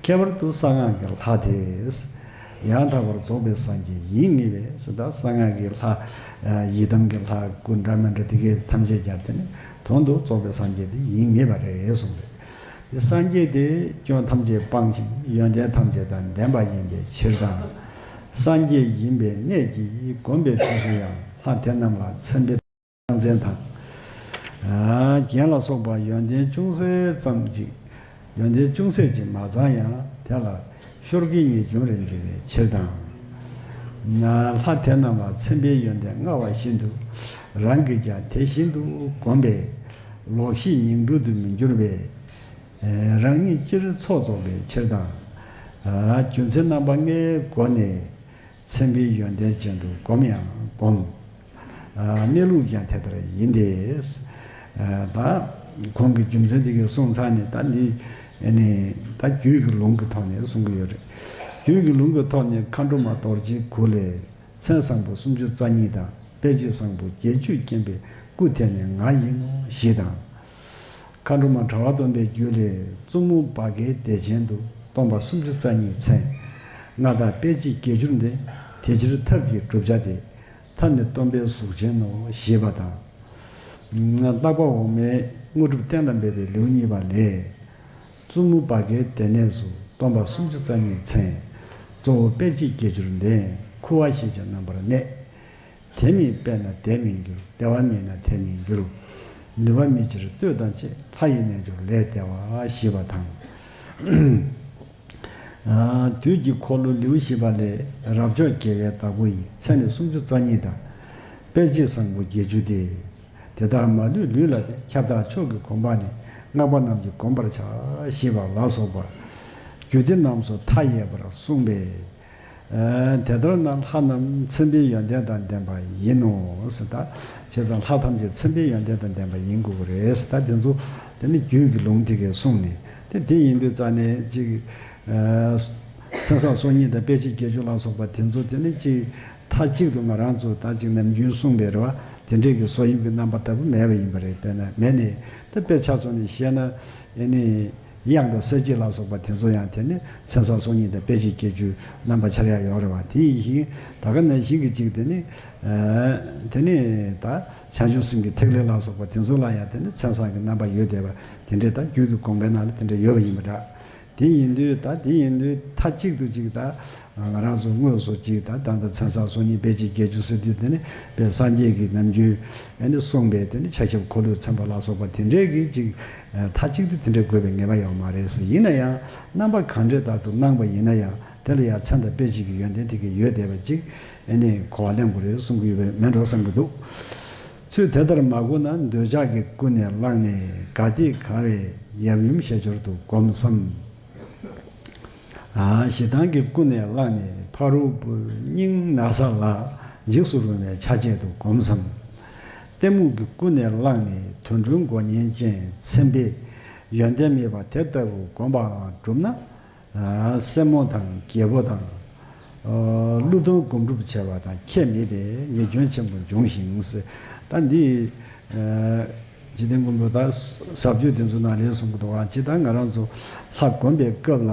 ཁྱད་པར་དུ་གསང་སྔགས་ཀྱི་ལྷ་དེ་ཡང་དག་པར་རྫོགས་པའི་སངས་རྒྱས་ཡིན་ངེས་པས་ཟེར། ད་གསང་སྔགས་ཀྱི་ལྷ་ཨ་ཡི་དམ་གྱི་ལྷ་སྐུ་འདྲ་མི་འདྲ་དེ་གའི་ཐམས་ཅད་ཀྱང་དེ་ནི་དོན་དུ་རྫོགས་པའི་སངས་རྒྱས་དེ་ཡིན་ངེས་པ་རེད་གསུངས་པས། དེ་སངས་རྒྱས་དེ་སྐྱོན་ཐམས་ཅད་སྤངས་ཤིང་ཡོན་ཏན་ཐམས་ཅད་དང་ལྡན་པ་ཡིན་པའི་ཕྱིར་དང་། སངས་རྒྱས་ཡིན་པའི་གནད་ཀྱིས་བསྒོམ་པའི་དུས་སུ་ཡང་ལྷ་དེ་རྣམས་ལ་མཚན་དཔེ་རྟགས་མཚན་དང་། ཨ་རྒྱན་ལ་སོགས་པ་ཡོན་ཏན་ཅུང་ཟད་ཙམ་ཅིག་ཡོན་ཏན་ཅུང་ཟད་ཅིག་མ་ཚང་ཡང་དེ་ལ་ཤོར་གྱི་ཉེས་སྐྱོན་རེ་འབྱུང་བའི་ཕྱིར་དང་། ལྷ་དེ་རྣམས་ལ་མཚན་དཔེའི་ཡོན་ཏན་མངའ་བ་བཞིན་དུ་རང་གིས་ཀྱང་དེ་བཞིན་དུ་བསྒོམས་པས་ལོག་ཤེས་ཉིང་འཁྲུལ་དུ་མི་འགྱུར་བས། རང་ཉིད་སྤྱིར་ཚོགས་རྫོགས་པའི་ཕྱིར་དང་། རྒྱུ་མཚན་རྣམ་པ་ལྔའི་སྒོ་ནས་མཚན་དཔེའི་ཡོན་ཏན་ཅན་དུ་བསྒོམ་ཡང་བསྒོམ། གནས་ལུགས་ཀྱང་དེ་ལྟར་ཡིན་ཏེ། ད་གོང་གི་རྒྱུ་མཚན་དེ་གའི་གསུངས་ཚར་ནས། ད་འདི་ནི་ད་རྒྱུད་ཀྱི་ལུང་གི་ཐོག་ནས་གསུང་གི་ཡོད་རེད། རྒྱུད་ཀྱི་ལུང་གི་ཐོག་ནས་མཁའ་འགྲོ་མ་རྡོ་རྗེའི་གུར་ལས། མཚན་བཟང་པོ་སུམ་ཅུ་རྩ་གཉིས་དང་། དཔེ་བྱད་བཟང་པོ་བརྒྱད་ཅུས་བརྒྱན་པའི་སྐུ་དེ་ནི་ང་ཡིན་ནོ་ཞེས་དང་། མཁའ་འགྲོ་མ་དྲ་བ་སྟོན་པའི་རྒྱུད་ལས། བཙུན་མོ་བ་གའི་བདེ་ཆེན་དུ། སྟོན་པ་སུམ་ཅུ་རྩ་གཉིས་མཚན། མངའ་བདག་དཔལ་གྱི་དགེ་སྦྱོར་འདི། དེ་ཕྱིར་ཐབས་ཀྱི་བསྒྲུབ་བྱ་སྟེ། མཐའ་ནི་སྟོན་པའི་གཟུགས་ཅན་ནོ་ཞེས་པ་དང་། བརྟག་པ་འོག་མའི་དངོས་གྲུབ་གཏན་ལ་འབེབས་པའི་ལེའུ་གཉིས་པ་ལས། བཙུན་མོ་བ་གའི་སྡེ་གནས་སུ། སྟོན་པ་སུམ་ཅུ་རྩ་གཉིས་མཚན། གཙོ་བོ་དཔལ་གྱི་དགེ་སྦྱོར་ལྡན། ཁུ་བ་ཞེས་བྱ་རྣམ་པར་གནས། དེ་མིན་དཔེ་ན་དེ་མིན་འགྱུར། དེ་བ་མིན་ན་དེ་མིན་འགྱུར། ནུས་པ་མེད་ཕྱིར་ལྟོས་དང་བཅས། ལྷ་ཡི་རྣལ་འབྱོར་ལས་བདེ་བ་ཞེས་པ་དང་། དུས་ཀྱི་འཁོར་ལོ་ལེའུ་བཞི་པ་ལས། རབ་མཆོག་རྒྱལ་བའི་བདག་པོ་ཡི། མཚན་ནི་སུམ་ཅུ་རྩ་གཉིས་དང་། དཔེ་བྱད་བཟང་པོ་བརྒྱད་ཅུ་སྟེ། དེ་དག་མ་ལུས་ལུས་ལ་སྟེ། ཁྱབ་བདག་མཆོག་གི་གོ་འཕང་ནི། སྔགས་པ་རྣམས་ཀྱིས་བསྒོམ་པར་བྱ། ཞེས་པ་ལ་སོགས་པ་རྒྱུད་སྡེ་རྣམས་སུ་མཐའ་ཡས་པར་གསུངས་པས། ཨ་དེ་ལྟར་ན་ལྷ་རྣམས་མཚན་དཔེའི་ཡོན་ཏན་དང་ལྡན་པ་ཡིན་ནོ་ཟེར། ད་བྱས་ཙང་ལྷ་ཐམས་ཅད་མཚན་དཔེའི་ཡོན་ཏན་དང་ལྡན་པ་ཡིན་དགོས་ཀྱི་རེད་ཟེར། ད་དེ་ཚོ་དེ་ནི་རྒྱུད་ཀྱི་ལུང་དེ་གས་གསུངས་ནས། དེ་དེ་ཡིན་དུས་རྩ་ནས་ཅིག་ཨ་མཚན་བཟང་སོ་གཉིས་དང་དཔེ་བྱད་བརྒྱད་ཅུ་ལ་སོགས་པ་དེ་ཚོ་དེ་ནི་ཅིག་མཐའ་གཅིག་ཏུ་ང་རང་ཚོ་ད་ཅིག་ནམ་རྒྱུན་གསུངས་པའི་རེད་བ། དེ་འདྲས་ཀྱི་བཟོ་དབྱིབས་ཀྱི་རྣམ་པ་ལྟ་བུ་མེད་པ་ཡིན་པ་རེད། དཔེར་ན་མེད་ནས་ད་དཔེ་ཆ་ཚོགས་ནས་བཤད་ན། ཨེ་ནི་ གཡང་དང་གསལ་བྱེད་ལ་སོགས་པ་དེ་ཚོ་ཡང་དེ་ནི་མཚན་བཟང་སྲོག་སྙིང་དང་དཔེ་བྱད་བརྒྱད་ཅུ་རྣམ་པ་འཆར་ཡག་ཡོད་རེད་བ། དེ་ཡིན་ཞིང་ད་ག་ནང་བཞིན་གྱི་ཅིག་དེ་ནི་ཨ་དེ་ནི་ད་བྱང་ཆུབ་སེམས་ཀྱི་ཐིག་ལེ་ལ་སོགས་པ་དེ་ཚོ་ལ་ཡང་དེ་ནི་མཚན་བཟང་གི་རྣམ་པ་ཡོད་བསྡད་པ་དེ་འདྲའི་ད་རྒྱུད་ཀྱི་དགོངས་པའི་ནང་ལ་དེ་འདྲ་ཡོད་པ་ཡིན་པ་འདྲ། དེ་ཡིན་དུས་ད་དེ་ཡིན་དུས་མཐའ་གཅིག་ཏུ་ཅིག་ད་ང་རང་ཚོ་དངོས་སུ་ཅིག་ད་ད་ལྟ་མཚན་བཟང་སྲོག་སྙིང་དཔེ་བྱད་བརྒྱད་ཅུ་ཟེར་དུས་དེ་ནི་དཔེ་སངས་རྒྱས་ཀྱིས་ནམ་རྒྱུན་ཨ་ནི་གསུངས་པའི་དེ་ནི་ཕྱག་ཞབས་འཁོར་ལོས་མཚོན་པ་ལ་སོགས་པ་དེ་འདྲའི་གི་ཅིག་མཐའ་གཅིག་ཏུ་དེ་འདྲ་དགོས་པའི་ངེས་པ་ཡོད་མ་རེད་ཟེར། ཡིན་ན་ཡང་རྣམ་པ་གང་འདྲའི་ཐོག་ཏུ་སྣང་བ་ཡིན་ན་ཡང་དེ་ལ་ཡང་མཚན་དང་དཔེ་བྱད་ཀྱི་ཡོན་ཏན་དེ་ག་ཡོད་བསྡད་པ་ཅིག་ཨ་ནི་གོ་བ་ལེན་དགོས་རེད་གསུང་གི་ཡོད་པས་མིན་འགྲོ་བསམ་གྱི་འདུག། ཚུལ་དེ་ལྟར་མ་གོ་ན། འདོད་ཆགས་ཀྱིས་ཀུན་ནས་བསླངས་ནས། དགའ་སྟེ་དགའ་བའི་ཡབ་ཡུམ་ཞལ་སྦྱོར་དུ་བསྒོམ་བསམ། ཨ་ཞེ་སྡང་གིས་ཀུན་ནས་བསླངས་ནས། ཕ་རོལ་པོའི་སྙིང་ན་ས་ལ། འཇིགས་སུ་རུང་བའི་ཆ་བྱད་དུ་བསྒོམ་བསམ། གཏི་མུག་གིས་ཀུན་ནས་བསླངས་ནས། དུད་འགྲོའི་མགོ་བརྙན་ཅན། མཚན་དཔེའི་ཡོན་ཏན་མེད་པ་དེ་ལྟ་བུ་བསྒོམ་པའང་བསྒྲུབས་ན། སྲས་མོ་དང་རྒྱལ་པོ་དང་། ཀླུ་གདོན་སྒོམ་སྒྲུབ་བྱས་པ་དང་ཁྱད་མེད་པའི་ཉེས་སྐྱོན་ཆེན་པོ་འབྱུང་ཞིང་། ད་འདི་འཇིག་རྟེན་མགོན་པོ་ད་ཟབ་ཆོས་དེ་ཚོ་ནང་ལས་གསུང་གི་འདུག་བ། ཇི་ལྟར་ང་རང་ཚོ་ལྷ་བསྒོམ་པའི་སྐབས་ལ་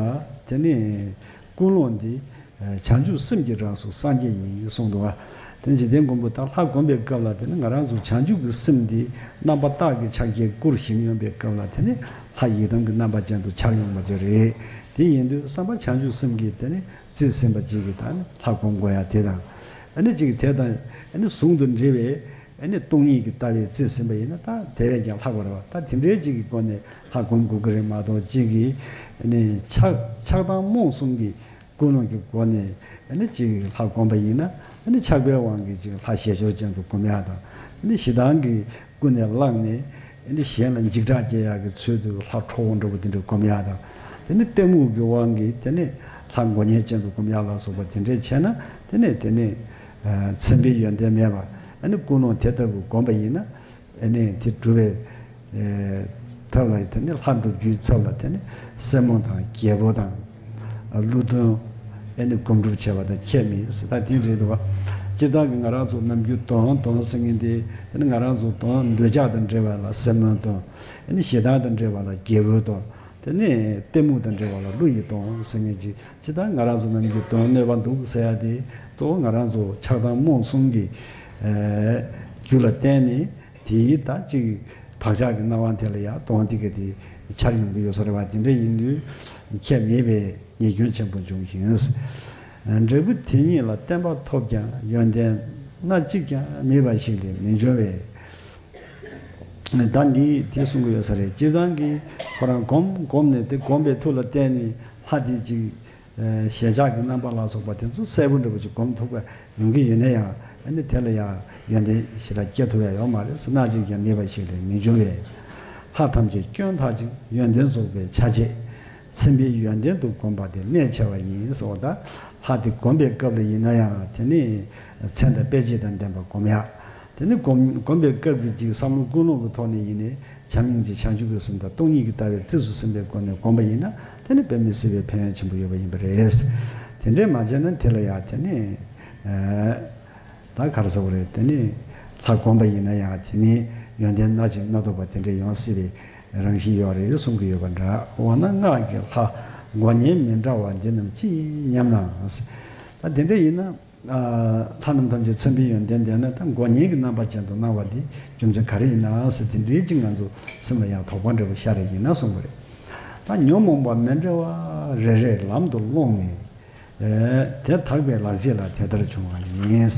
དེ་ནི་ཀུན་སློང་འདི་བྱང་ཆུབ་སེམས་ཀྱི་རང་གཟུགས་སངས་རྒྱས་ཡིན་གསུངས་འདུག་བ། དེ་འཇིག་རྟེན་མགོན་པོ་ད་ལྷ་བསྒོམ་པའི་སྐབས་ལ་དེ་ནི་ང་རང་ཚོ་བྱང་ཆུབ་ཀྱི་སེམས་འདི་རྣམ་པ་དག་གི་ཕྱག་རྒྱའི་སྐུར་བཞེངས་ཡོང་པའི་སྐབས་ལ་དེ་ནི་ལྷ་ཡི་དམ་གྱི་རྣམ་པ་ཅན་དུ་འཆར་ཡོང་བ་ཅིག་རེད། དེ་ཡིན་དུས་བསམ་པ་བྱང་ཆུབ་སེམས་ཀྱི་དེ་ནི་རྩིས་ཟིན་པ་ཅིག་གིས་ད་ནི་ལྷ་སྒོམ་དགོས་ཡ་དེ་དང་། ཨ་ནི་ཅིག་དེ་དང་ཨ་ནི་ཟུང་དུ་འབྲེལ་བའི་ཨ་ནི་སྟོང་ཉིད་ཀྱི་ལྟ་བའི་རྩིས་ཟིན་པ་ཡིན་ན་ད་དེ་བས་ཀྱང་ལྷག་པ་རེད་བ། ད་དེ་འདྲའི་ཅིག་གི་སྒོ་ནས་ལྷ་སྒོམ་དགོས་ཀྱི་རེད་མ་གཏོགས་ཅིག་གིས་ཨ་ནི་ཆགས་ཆགས་སྡང་རྨོངས་གསུམ་གྱི་ཀུན་སློང་གི་སྒོ་ནས་ཨ་ནི་ཅིག་ལྷ་སྒོམ་པ་ཡིན་ན་ཨ་ནི་ཆགས་པའི་དབང་གིས་ཅིག་ལྷ་ཞལ་སྦྱོར་ཅན་དུ་སྒོམ་ཡ་དང་། ཨ་ནི་ཞེ་སྡང་གི་ཀུན་ནས་བསླངས་ནས་ཨ་ནི་གཞན་ལ་འཇིགས་སྐྲག་སྐྱེ་ཡག་གི་ཚུལ་དུ་ལྷ་ཁྲོ་བོ་འདྲ་བོ་དེ་འདྲ་སྒོམ་ཡག་དང་། དེ་ནི་གཏི་མུག་གི་དབང་གིས་དེ་ནི་ལྷ་མགོ་བརྙན་ཅན་དུ་སྒོམ་ཡག་ལ་སོགས་པ་དེ་འདྲས་བྱས་ན་དེ་ནི་དེ་ནི་མཚན་དཔེའི་ཡོན་ཏན་མེད་པ། ཨ་ནི་ཀུན་སློང་དེ་ལྟ་བུ་བསྒོམ་པ་ཡིན་ན་ཨ་ནི་དེ་སྒྲུབ་པའི་ཐབས་ལ་དེ་ནི་ལྷ་སྒྲུབ་རྒྱུའི་ཚབ་ལ་དེ་ནི་སྲས་མོ་དང་རྒྱལ་པོ་དང་། ཀླུ་གདོན་ཨེ་ནི་སྒོམ་སྒྲུབ་བྱས་པ་དང་ཁྱད་མེད་ཟེར་ད་དེ་རེད་འདུག་བ། སྤྱིར་བཏང་གི་ང་རང་ཚོ་ནམ་རྒྱུན་གདོན་གདོན་ཟེར་མཁན་དེ་དེ་ནི་ང་རང་ཚོ་གདོན་འདོད་ཆགས་དང་འབྲེལ་བ་ལ་སྲས་མོའི་གདོན། ཨེ་ནི་ཞེ་སྡང་དང་འབྲེལ་བ་ལ་རྒྱལ་པོའི་གདོན། དེ་ནི་གཏི་མུག་དང་འབྲེལ་བ་ལ་ཀླུ་ཡི་གདོན་ཟེར་མཁན་ཅིག་སྤྱིར་བཏང་ང་རང་ཚོ་ནམ་རྒྱུན་གདོན་གནོད་པ་འདུག་ཟེར་ཡ་དེ་གཙོ་བོ་ང་རང་ཚོ་ཆགས་སྡང་རྨོངས་གསུམ་གྱི་རྒྱུ་ལ་བརྟེན་ནས། དེའི་ད་ཅིག་བག་ཆགས་ཀྱི་སྣང་བ་དེ་ལ་ཡང་གདོན་དེ་ག་དེ་འཆར་ཡོང་གི་ཡོད་ས་རེད་བ། དེ་འདྲ་ཡིན་དུས་ཁྱད་མེད་པའི་ཉེས་སྐྱོན་ཆེན་པོ་འབྱུང་ཞིང་། འབྲས་བུ་དེ་ཉིད་ལ་བརྟན་པ་ཐོབ་ཀྱང་ཡོན་ཏན་སྣ་གཅིག་ཀྱང་མེད་པ་ཞིག་ལས་མི་འབྱུང་བས། ད་འདི་དེ་གསུང་གི་ཡོད་ས་རེད། སྤྱིར་བཏང་གི་ཁོ་རང་སྒོམ་སྒོམ་ནས་དེ་སྒོམ་པའི་མཐུ་ལ་བརྟེན་ནས་ལྷ་དེ་ཅིག་ཞལ་ཆགས་ཀྱི་རྣམ་པ་ལ་སོགས་པ་དེ་ཚོ་གསལ་པོ་འདྲ་པོ་ཅིག་སྒོམ་ཐུབ་པ་ཡོང་གི་ཡོད་ན་ཡང་། ཨ་ནི་དེ་ལ་ཡང་ཡོན་ཏན་ཞེ་དྲག་སྐྱེ་ཐུབ་ཡ་ཡོད་མ་རེད། སྣ་གཅིག་ཀྱང་མེད་པ་ཞིག་ལས་མི་འབྱུང་བས། ལྷ་ཐམས་ཅད་སྐྱོན་དག་ཅིང་ཡོན་ཏན་རྫོགས་པའི་ཆ་བྱད། མཚན་དཔེའི་ཡོན་ཏན་དུ་བསྒོམ་པ་དེ་གནད་ཆེ་བ་ཡིན་ཟེར་བ། ད་ལྷ་དེ་སྒོམ་པའི་སྐབས་ལ་ཡིན་ན་ཡང་དེ་ནི་མཚན་དང་དཔེ་བྱད་དང་ལྡན་པ་སྒོམ་ཡ། དེ་ནི་སྒོམ་སྒོམ་པའི་སྐབས་ཀྱི་ཅིག་བསམ་བློ་ཀུན་སློང་གི་ཐོག་ནས་ཡིན་ནའི་བྱམས་སྙིང་རྗེ་བྱང་ཆུབ་ཀྱི་སེམས་དང་སྟོང་ཉིད་ཀྱི་ལྟ་བའི་རྩིས་སུ་ཟིན་པའི་སྒོ་ནས་བསྒོམ་པ་ཡིན་ན་དེ་ནི་དཔེ་མི་སྲིད་པའི་ཕན་ཡོན་ཆེན་པོ་ཡོད་པ་ཡིན་པ་རེད། དེ་འདྲས་མ་བྱས་ན་དེ་ལ་ཡང་དེ་ནི་ཨ་ད་ག་རེ་ཟེར་བ་རེད། དེ་ནི་ལྷ་བསྒོམ་པ་ཡིན་ན་ཡང་དེ་ནི་ཡོན་ཏན་སྣ་གཅིག་སྣ་ཚོགས་པ་དེ་འདྲས་ཡོང་སྲིད་པའི་རང་བཞིན་ཡོད་རེད་གསུང་གི་ཡོད་པ་འདྲ། འོ་ན་སྔགས་ཀྱི་ལྷ་མགོ་བརྙན་མི་འདྲ་བ་འདི་རྣམས་ཅི་སྙམ་ན། ད་དེ་འདྲས་ཡིན་ན། ལྷ་རྣམས་ཐམས་ཅད་མཚན་དཔེའི་ཡོན་ཏན་ལྡན་ན་ད་མགོ་བརྙན་གྱི་རྣམ་པ་ཅན་དུ་སྣང་བ་འདི་རྒྱུ་མཚན་ག་རེ་ཡིན་ན་ཟེར་དེ་འདྲའི་ཅིག་ང་ཚོ་སེམས་ལ་ཡང་དོགས་པ་འདྲ་པོ་ཤར་རེ་ཡིན་ན་གསུངས་པ་རེད། ད་ཉོན་མོངས་པ་མི་འདྲ་བ་རེ་རེ་ལམ་དུ་སློང་ནས་དེ་དག་པའི་ལག་རྗེས་ལ་དེ་ལྟར་བྱུང་བ་ཡིན།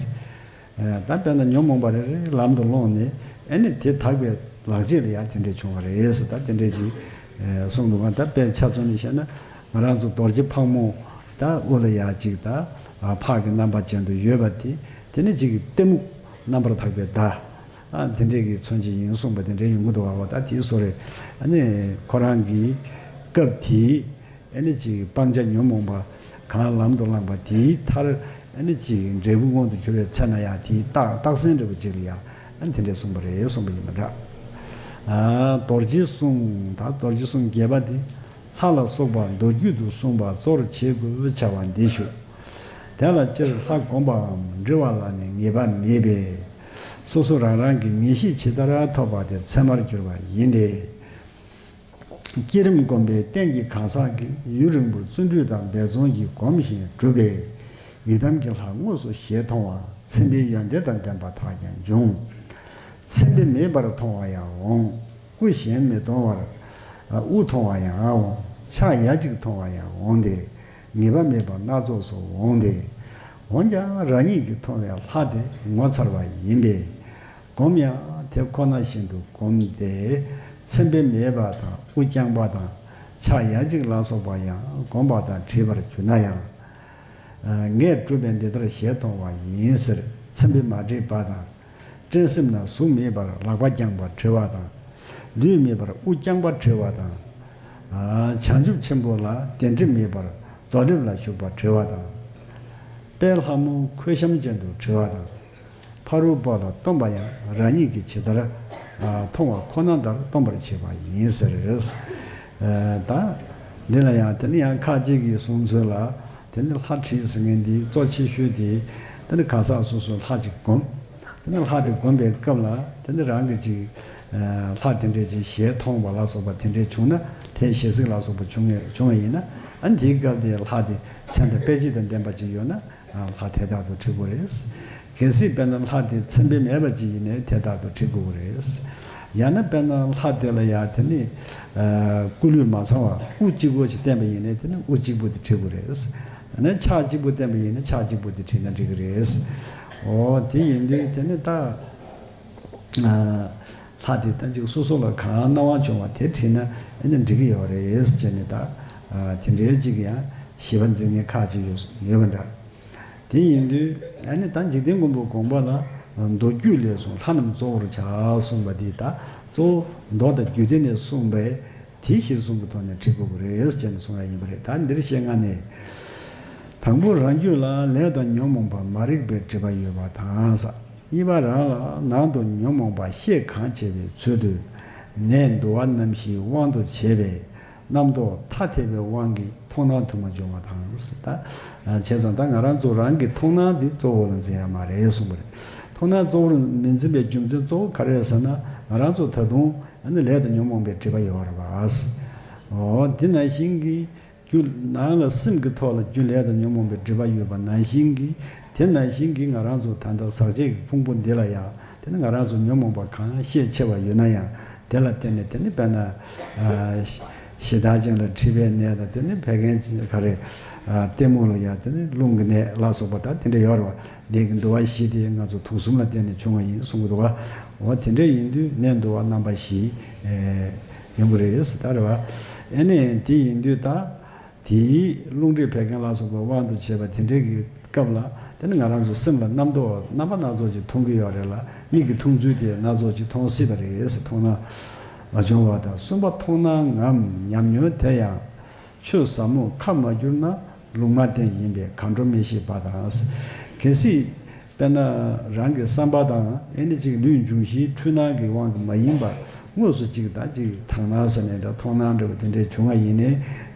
ད་དཔེར་ན་ཉོན་མོངས་པ་རེ་རེ་ལམ་དུ་སློང་ནས་ཨ་ནི་དེ་དག་པའི་ལག་རྗེས་ལ་ཡང་དེ་འདྲས་བྱུང་བ་རེད་ཟེར། ད་དེ་འདྲས་ཅིག་གསུངས་འདུག་ག་ད་དཔེ་ཆ་མཚོན་ནས་བཤད་ན། ང་རང་ཚོ་རྡོ་རྗེ་ཕག་མོ་ད་དབུ་ལ་ཡ་གཅིག་ད་ཕག་གི་རྣམ་པ་ཅན་དུ་ཡོད་པ་དེ་དེ་ནི་གཅིག་གི་གཏི་མུག་རྣམ་པར་དག་པའི་བརྡ་དེ་འདྲས་ཀྱི་མཚོན་བྱེད་ཡིན་གསུངས་པ་དེ་འདྲས་ཡོང་གི་འདུག་བ། ད་དེའི་བཟོ་རེད། ཨ་ནི་ཁོ་རང་གི་སྐབས་དེའི་ཨ་ནི་གཅིག་སྤང་བྱ་ཉོན་མོངས་པ་གང་ལམ་དུ་བླངས་པ་དེའི་མཐར་ཨ་ནི་གཅིག་འབྲས་བུ་མངོན་དུ་གྱུར་བའི་ཚེ་ན་ཡང་དེའི་རྟགས་རྟགས་མཚན་འདྲ་པོ་ཅིག་ལ་ཡང་ཨ་ནི་དེ་འདྲས་གསུངས་པ་རེད་གསུངས་པ་ཡིན་པ་འདྲ། རྡོ་རྗེའི་གསུང་། ད་རྡོ་རྗེའི་གསུང་རྒྱས་པ་འདི། ལྷ་ལ་སོགས་པ་མདོ་རྒྱུད་དུ་གསུངས་པ་གཙོར་བྱེད་དགོས་བྱ་བ་འདི་ཞུ། དེ་ལ་སྤྱིར་ལྷ་བསྒོམ་པའམ་འབྲི་བ་ལ་ནི་ངེས་པ་མེད་པས། སོ་སོ་རང་རང་གི་ངེས་ཤེས་ཇི་ལྟར་ཐོབ་པ་དེ་ཚད་མར་གྱུར་པ་ཡིན་ཏེ། བསྐྱེད་རིམ་སྒོམ་པའི་རྟེན་གྱི་གང་ཟག་གིས་ཡུན་རིང་པོར་བརྩོན་འགྲུས་དང་འབད་བརྩོན་གྱིས་གོམས་ཤིང་བསྒྲུབས་པས། ཡི་དམ་གྱི་ལྷ་དངོས་སུ་ཞལ་མཐོང་བ། མཚན་དཔེའི་ཡོན་ཏན་དང་ལྡན་པ་དག་ཀྱང་འབྱུང་། མཚན་དཔེ་མེད་པར་མཐོང་བ་ཡང་འོང་། སྐུ་གཞན་མི་མཐོང་བར་དབུ་མཐོང་བ་ཡང་འོང་། ཕྱག་ཡ་གཅིག་མཐོང་བ་ཡང་འོང་སྟེ། ངེས་པ་མེད་པ་སྣ་ཚོགས་སུ་འོང་སྟེ། འོན་ཀྱང་རང་ཉིད་ཀྱིས་མཐོང་བའི་ལྷ་དེ་ངོ་མཚར་བ་ཡིན་པས། སྒོམ་ཡང་དེ་ཁོ་ན་བཞིན་དུ་བསྒོམས་ཏེ། མཚན་དཔེ་མེད་པ་དང་དབུ་རྐྱང་པ་དང་ཕྱག་ཡ་གཅིག་ལ་སོགས་པ་ཡང་བསྒོམས་པ་དང་བྲིས་པར་གྱུར་ན་ཡང་། ངས་བསྒྲུབས་པས་འདི་ལྟར་ཞལ་མཐོང་བ་ཡིན་ཟེར་མཚན་དཔེ་མ་བྲིས་པ་དང་། སྤྲིན་གསེབ་ན་གཟུགས་མེད་པར་ལག་པ་བརྐྱངས་པ་བྲིས་པ་དང་། ལུས་མེད་པར་དབུ་རྐྱང་པ་བྲིས་པ་དང་། བྱང་ཆུབ་ཆེན་པོ་ལ་གདན་ཁྲི་མེད་པར་རྡོ་ལེབ་ལ་བཞུགས་པ་བྲིས་པ་དང་། དཔལ་ལྷ་མོ་ཁོལ་གཤམ་ཅན་དུ་བྲིས་པ་དང་། ཕ་རོལ་པོ་ལ་སྟོན་པ་ཡང་རང་ཉིད་ཀྱིས་ཇི་ལྟར་མཐོང་བ་ཁོ་ན་ལྟར་སྟོན་པར་བྱེད་པ་ཡིན་ཟེར། ད་འདི་ལ་ཡང་དེ་ནི་ཡང་ཁ་ཅིག་གིས་གསུང་ཚུལ་ལ། དེ་ནི་ལྷ་བྲིས་ཟེར་མཁན་འདི་གཙོ་ཆེ་ཤོས་དེ། དེ་ནི་གང་ཟག་སོ་སོའི་ལྷ་ཅིག་བསྒོམ། དེ་ནི་ལྷ་དེ་བསྒོམ་པའི་སྐབས་ལ་དེ་ནི་རང་གི་ཅིག་ལྷ་དེ་འདྲས་ཅིག་ཞལ་མཐོང་བ་ལ་སོགས་པ་དེ་འདྲས་བྱུང་ན། ལྷའི་ཞལ་གཟིགས་ལ་སོགས་པ་བྱུང་བ་བྱུང་བ་ཡིན་ན། ཨ་ནི་དེའི་སྐབས་དེ་ལྷ་དེ་མཚན་དང་དཔེ་བྱད་དང་ལྡན་པ་ཅིག་ཡོད་ན། ལྷ་དེ་ལྟར་དུ་བྲི་དགོས་རེད། གལ་སྲིད་དཔེར་ན་ལྷ་དེ་མཚན་དཔེ་མེད་པ་ཅིག་ཡིན་ནའི་དེ་ལྟར་དུ་བྲི་དགོས་རེད། ཡང་ན་དཔེར་ན་ལྷ་དེ་ལ་ཡང་དེ་ནི་སྐུ་ལུས་མ་ཚང་བ་དབུ་གཅིག་པོ་ཅིག་བསྟན་པ་ཡིན་ནའི་དེ་ནི་དབུ་གཅིག་པོ་དེ་བྲི་དགོས་རེད། ཡང་ན་ཕྱག་གཅིག་པོ་བསྟན་པ་ཡིན་ན་ཕྱག་གཅིག་པོ་དེ་བྲིས་ན་འགྲིག་གི་རེད། འོ་དེ་ཡིན་དུས་དེ་ནི་ད། ལྷ་དེ་ལྟ་ཅིག་སོ་སོ་ལ་གང་སྣང་བ་བྱུང་བ་དེ་བྲིས་ན་ཨ་ནི་འགྲིག་གི་ཡོད་རེད་ཅེས་ནི་ད། དེ་འདྲའི་ཅིག་ཡང་ཞིབ་པ་འཛིན་མཁན་ཁག་ཅིག་ཡོད་ཡོད་པ་འདྲ། དེ་ཡིན་དུས་ཨ་ནི་ད་འཇིག་རྟེན་མགོན་པོ་དགོངས་པ་ལ། མདོ་རྒྱུད་ལས་གསུངས་ལྷ་རྣམས་གཙོ་བོར་བྱ་གསུངས་པ་འདི་ད་གཙོ་བོ་མདོ་དང་རྒྱུད་སྡེ་ནས་གསུངས་པས། དེ་གཞིར་བཟུང་གི་ཐོག་ནས་བྲིས་དགོས་ཀྱི་རེད་ཅེས་ནས་གསུང་ཡ་ཡིན་པ་རེད། ད་འདིར་བཤད་སྔ་ནས། དང་པོ་རང་རྒྱུད་ལ་ལས་དང་ཉོན་མོངས་པ་མ་རིག་པའི་སྒྲིབ་པ་ཡོད་པ་དང་ས། གཉིས་པ་རང་ལ་ནང་དུ་ཉོན་མོངས་པ་ཤས་གང་བྱས་པའི་ཚུལ་དུ། ནད་འདུ་བ་རྣམ་བཞིའི་དབང་དུ་བྱས་པའི་རྣམ་རྟོག་ཐ་དད་པའི་དབང་གིས་མཐོང་སྣང་དུ་མ་འབྱུང་བ་དང་ས། ད་བྱས་ཙང་ད་ང་རང་ཚོ་རང་གི་མཐོང་སྣང་འདི་གཙོ་བོ་ལ་འཛིན་ཡ་མ་རེད་གསུངས་པ་རེད། མཐོང་སྣང་གཙོ་བོར་མི་འཛིན་པའི་རྒྱུ་མཚན་གཙོ་བོ་ག་རེ་རེད་ཟེར་ན། ང་རང་ཚོ་ད་དུང་། ཨ་ནི་ལས་དང་ཉོན་མོངས་པའི་སྒྲིབ་པ་ཡོད་རེད་པ། འོ་དེ་ནང་བཞིན་གྱི་རྒྱུ་ནང་ལ་སེམས་ཀྱི་ཐོག་ལ་རྒྱུ་ལས་དང་ཉོན་མོངས་པའི་སྒྲིབ་པ་ཡོད་པ་ནང་བཞིན་གྱི། དེ་ནང་བཞིན་གྱི་ང་རང་ཚོ་ད་ལྟ་ཟག་བཅས་ཀྱི་ཕུང་པོ་འདི་ལ་ཡང་དེ་ནི་ང་རང་ཚོ་ཉོན་མོངས་པ་གང་ཤས་ཆེ་བ་ཡོད་ན་ཡང་དེ་ལ་བརྟེན་ནས་དེ་ནི་དཔེར་ན་ཨ་ཞེ་སྡང་ཅན་ལ་མཁྲིས་པའི་ནད་དང་། དེ་ནི་བད་ཀན་ག་རེ་ཨ་ལྟད་མོ་ལ་ཡང་དེ་ནི་རླུང་གི་ནད་ལ་སོགས་པ་དང་དེ་འདྲ་ཡོད་རེད་པ། ནད་ཀྱི་འདུ་བ་བཞི་དེ་ང་ཚོ་དུག་གསུམ་ལ་བརྟེན་ནས་བྱུང་བ་ཡིན་གསུང་གི་འདུག་བ། འོ་དེ་འདྲ་ཡིན་དུས་ནད་འདུ་བ་རྣམ་པ་བཞི་ཡོང་གི་རེད་ཟེར་ད་རེད་བ། ཨེ་ནས་དེ་ཡིན་དུས་ད་དེའི་རླུང་མཁྲིས་བད་ཀན་ལ་སོགས་པའི་དབང་དུ་བྱས་པ་དེ་འདྲའི་གི་སྐབས་ལ་དེ་ནི་ང་རང་ཚོ་སེམས་ལ་རྣམ་རྟོག་རྣམ་པ་སྣ་ཚོགས་ཀྱི་མཐོང་གི་ཡོད་རེད་ལ། མིག་གིས་མཐོང་ཚུལ་དེ་སྣ་ཚོགས་ཀྱི་མཐོང་སྲིད་པ་རེད་ཟེར། མཐོང་སྣང་མ་བྱུང་བ་དང་། གསུམ་པ་མཐོང་སྣང་ངམ་ཉམས་མྱོང་དེ་ཡང་། ཆོས་ཟབ་མོ་ཁ་མ་བསྒྱུར་ན་ལུང་མ་བསྟན་ཡིན་པས་གང་འགྲོ་མི་ཤེས་པ་དང་། གལ་སྲིད་དཔེར་ན་རང་གི་བསམ་པ་དང་ཨེ་ནི་ཅིག་ལུས་འབྱུང་བཞིའི་འཁྲུལ་སྣང་གི་དབང་གིས་མ་ཡིན་པ་དངོས་སུ་ཅིག་ད་ཅིག་དག་སྣང་ཟེར་ནས་འདྲ་མཐོང་སྣང་འདྲ་བ་དེ་འདྲའི་བྱུང་བ་ཡིན་ནའི་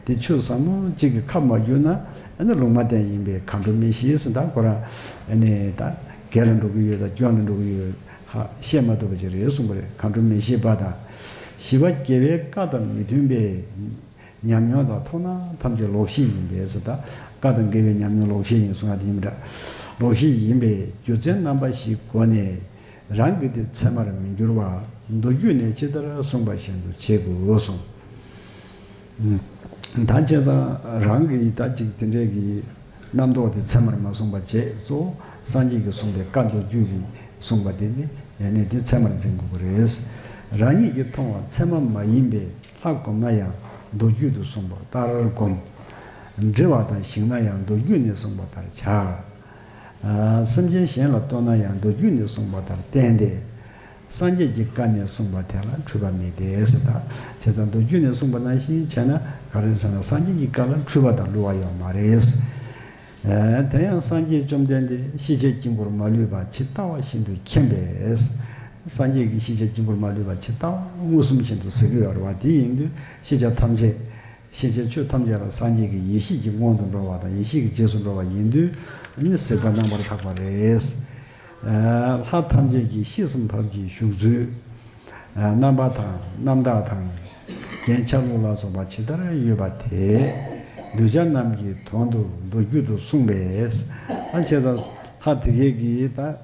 དེ་ཆོས་ཟབ་མོ་ཅིག་གི་ཁ་མ་བསྒྱུར་ན་ཨེ་ནི་ལུང་མ་བསྟན་ཡིན་པས་གང་འགྲོ་མི་ཤེས་ཟེར། ད་ཁོ་རང་ཨེ་ནི་ད་རྒྱལ་ལ་འགྲོ་གི་ཡོད་ད་སྐྱོན་ལ་འགྲོ་གི་ཡོད་ཧ་ཤེས་མ་ཐུབ་པ་ཅིག་རེད་གསུངས་པ་རེད། གང་འགྲོ་མི་ཤེས་པ་དང་། བཞི་པ་དགེ་བའི་བཀའ་དང་མི་མཐུན་པའི། ཉམས་མྱོང་དང་མཐོང་སྣང་ཐམས་ཅད་ལོག་ཤེས་ཡིན་པས་ཟེར། ད་བཀའ་དང་དགེ་བའི་ཉམས་མྱོང་ལོག་ཤེས་ཡིན་གསུང་བ་དེ་ཡིན་པ་འདྲ། ལོག་ཤེས་ཡིན་པས་རྒྱུ་མཚན་རྣམ་པ་བཞིའི་སྒོ་ནས་རང་གི་དེ་ཚད་མར་མི་འགྱུར་བ་མདོ་རྒྱུད་ནས་ཇི་ལྟར་གསུངས་པ་བཞིན་དུ་བྱེད་དགོས་གསུངས། ད་བྱས་ཙང་རང་གི་ད་ཅིག་དེ་འདྲའི་གི་རྣམ་རྟོག་དེ་ཚད་མར་མ་སོང་བ་བྱས། གཙོ་བོ་སངས་རྒྱས་ཀྱིས་གསུངས་པའི་བཀའ་མདོ་རྒྱུད་ཀྱིས་གསུངས་པ་དེ་ནི་ཡེ་ནས་དེ་ཚད་མར་འཛིན་དགོས་ཀྱི་རེད། རང་ཉིད་ཀྱིས་མཐོང་བ་ཚད་མ་མ་ཡིན་པས། ལྷ་བསྒོམ་ན་ཡང་མདོ་རྒྱུད་དུ་གསུངས་པ་ལྟར་བསྒོམ། འདྲི་བ་དང་ཞིང་ན་ཡང་མདོ་རྒྱུད་ནས་གསུངས་པ་ལྟར་བྱ། ཨ་སེམས་ཅན་གཞན་ལ་རྟོགས་ན་ཡང་མདོ་རྒྱུད་ནས་གསུངས་པ་ལྟར་བསྟན་ཏེ། སངས་རྒྱས་ཀྱི་བཀའ་ནས་གསུངས་པ་དེ་ལ་འཁྲུལ་པ་མེད་དེ་ཟེར། ད་བྱས་ཙང་མདོ་རྒྱུད་ནས་གསུངས་པ་ནང་བཞིན་བྱས་ན་ག་རེ་ཟེར་ན་སངས་རྒྱས་ཀྱི་བཀའ་ལ་འཁྲུལ་པ་དང་བསླུ་བ་ཡོད་མ་རེད། ཨ་དེ་ཡང་སངས་རྒྱས་བཅོམ་ལྡན་འདས་ཤེས་བྱའི་དཀྱིལ་འཁོར་མ་ལུས་པ་ཇི་ལྟ་བ་བཞིན་དུ་མཁྱེན་པས། སངས་རྒྱས་ཀྱིས་ཤེས་བྱའི་དཀྱིལ་འཁོར་མ་ལུས་པ་ཇི་ལྟ་བ་མངོན་སུམ་བཞིན་དུ་གཟིགས་ཀྱི་ཡོད་རེད་བ། དེ་ཡིན་དུས་ཤེས་བྱ་ཐམས་ཅད་ཤེས་བྱའི་ཆོས་ཐམས་ཅད་ལ་སངས་རྒྱས་ཀྱི་ཡེ་ཤེས་ཀྱི་སྔོན་དུ་འགྲོ་བ་དང་ཡེ་ཤེས་ཀྱི་རྗེས་སུ་འགྲོ་བ་ཡིན་དུས་ནི་གཟིགས་པ་རྣམ་པར་དག་པ་རེད། ཨ་ལྷ་ཐམས་ཅད་ཀྱི་ཤེས་སུ་འཕགས་པའི་བཞུགས་ཚུལ། ཨ་རྣམ་པ་དང་རྣམ་དག་དང་། རྒྱན་ཆ་ལུགས་ལ་སོགས་པ་ཇི་ལྟར་ཡོད་པ་དེ། གདུལ་བྱ་རྣམས་ཀྱི་དོན་དུ་མདོ་རྒྱུད་དུ་གསུངས་པས། ད་བྱས་ཙང་ལྷ་དེ་གས་ཀྱིས་ད།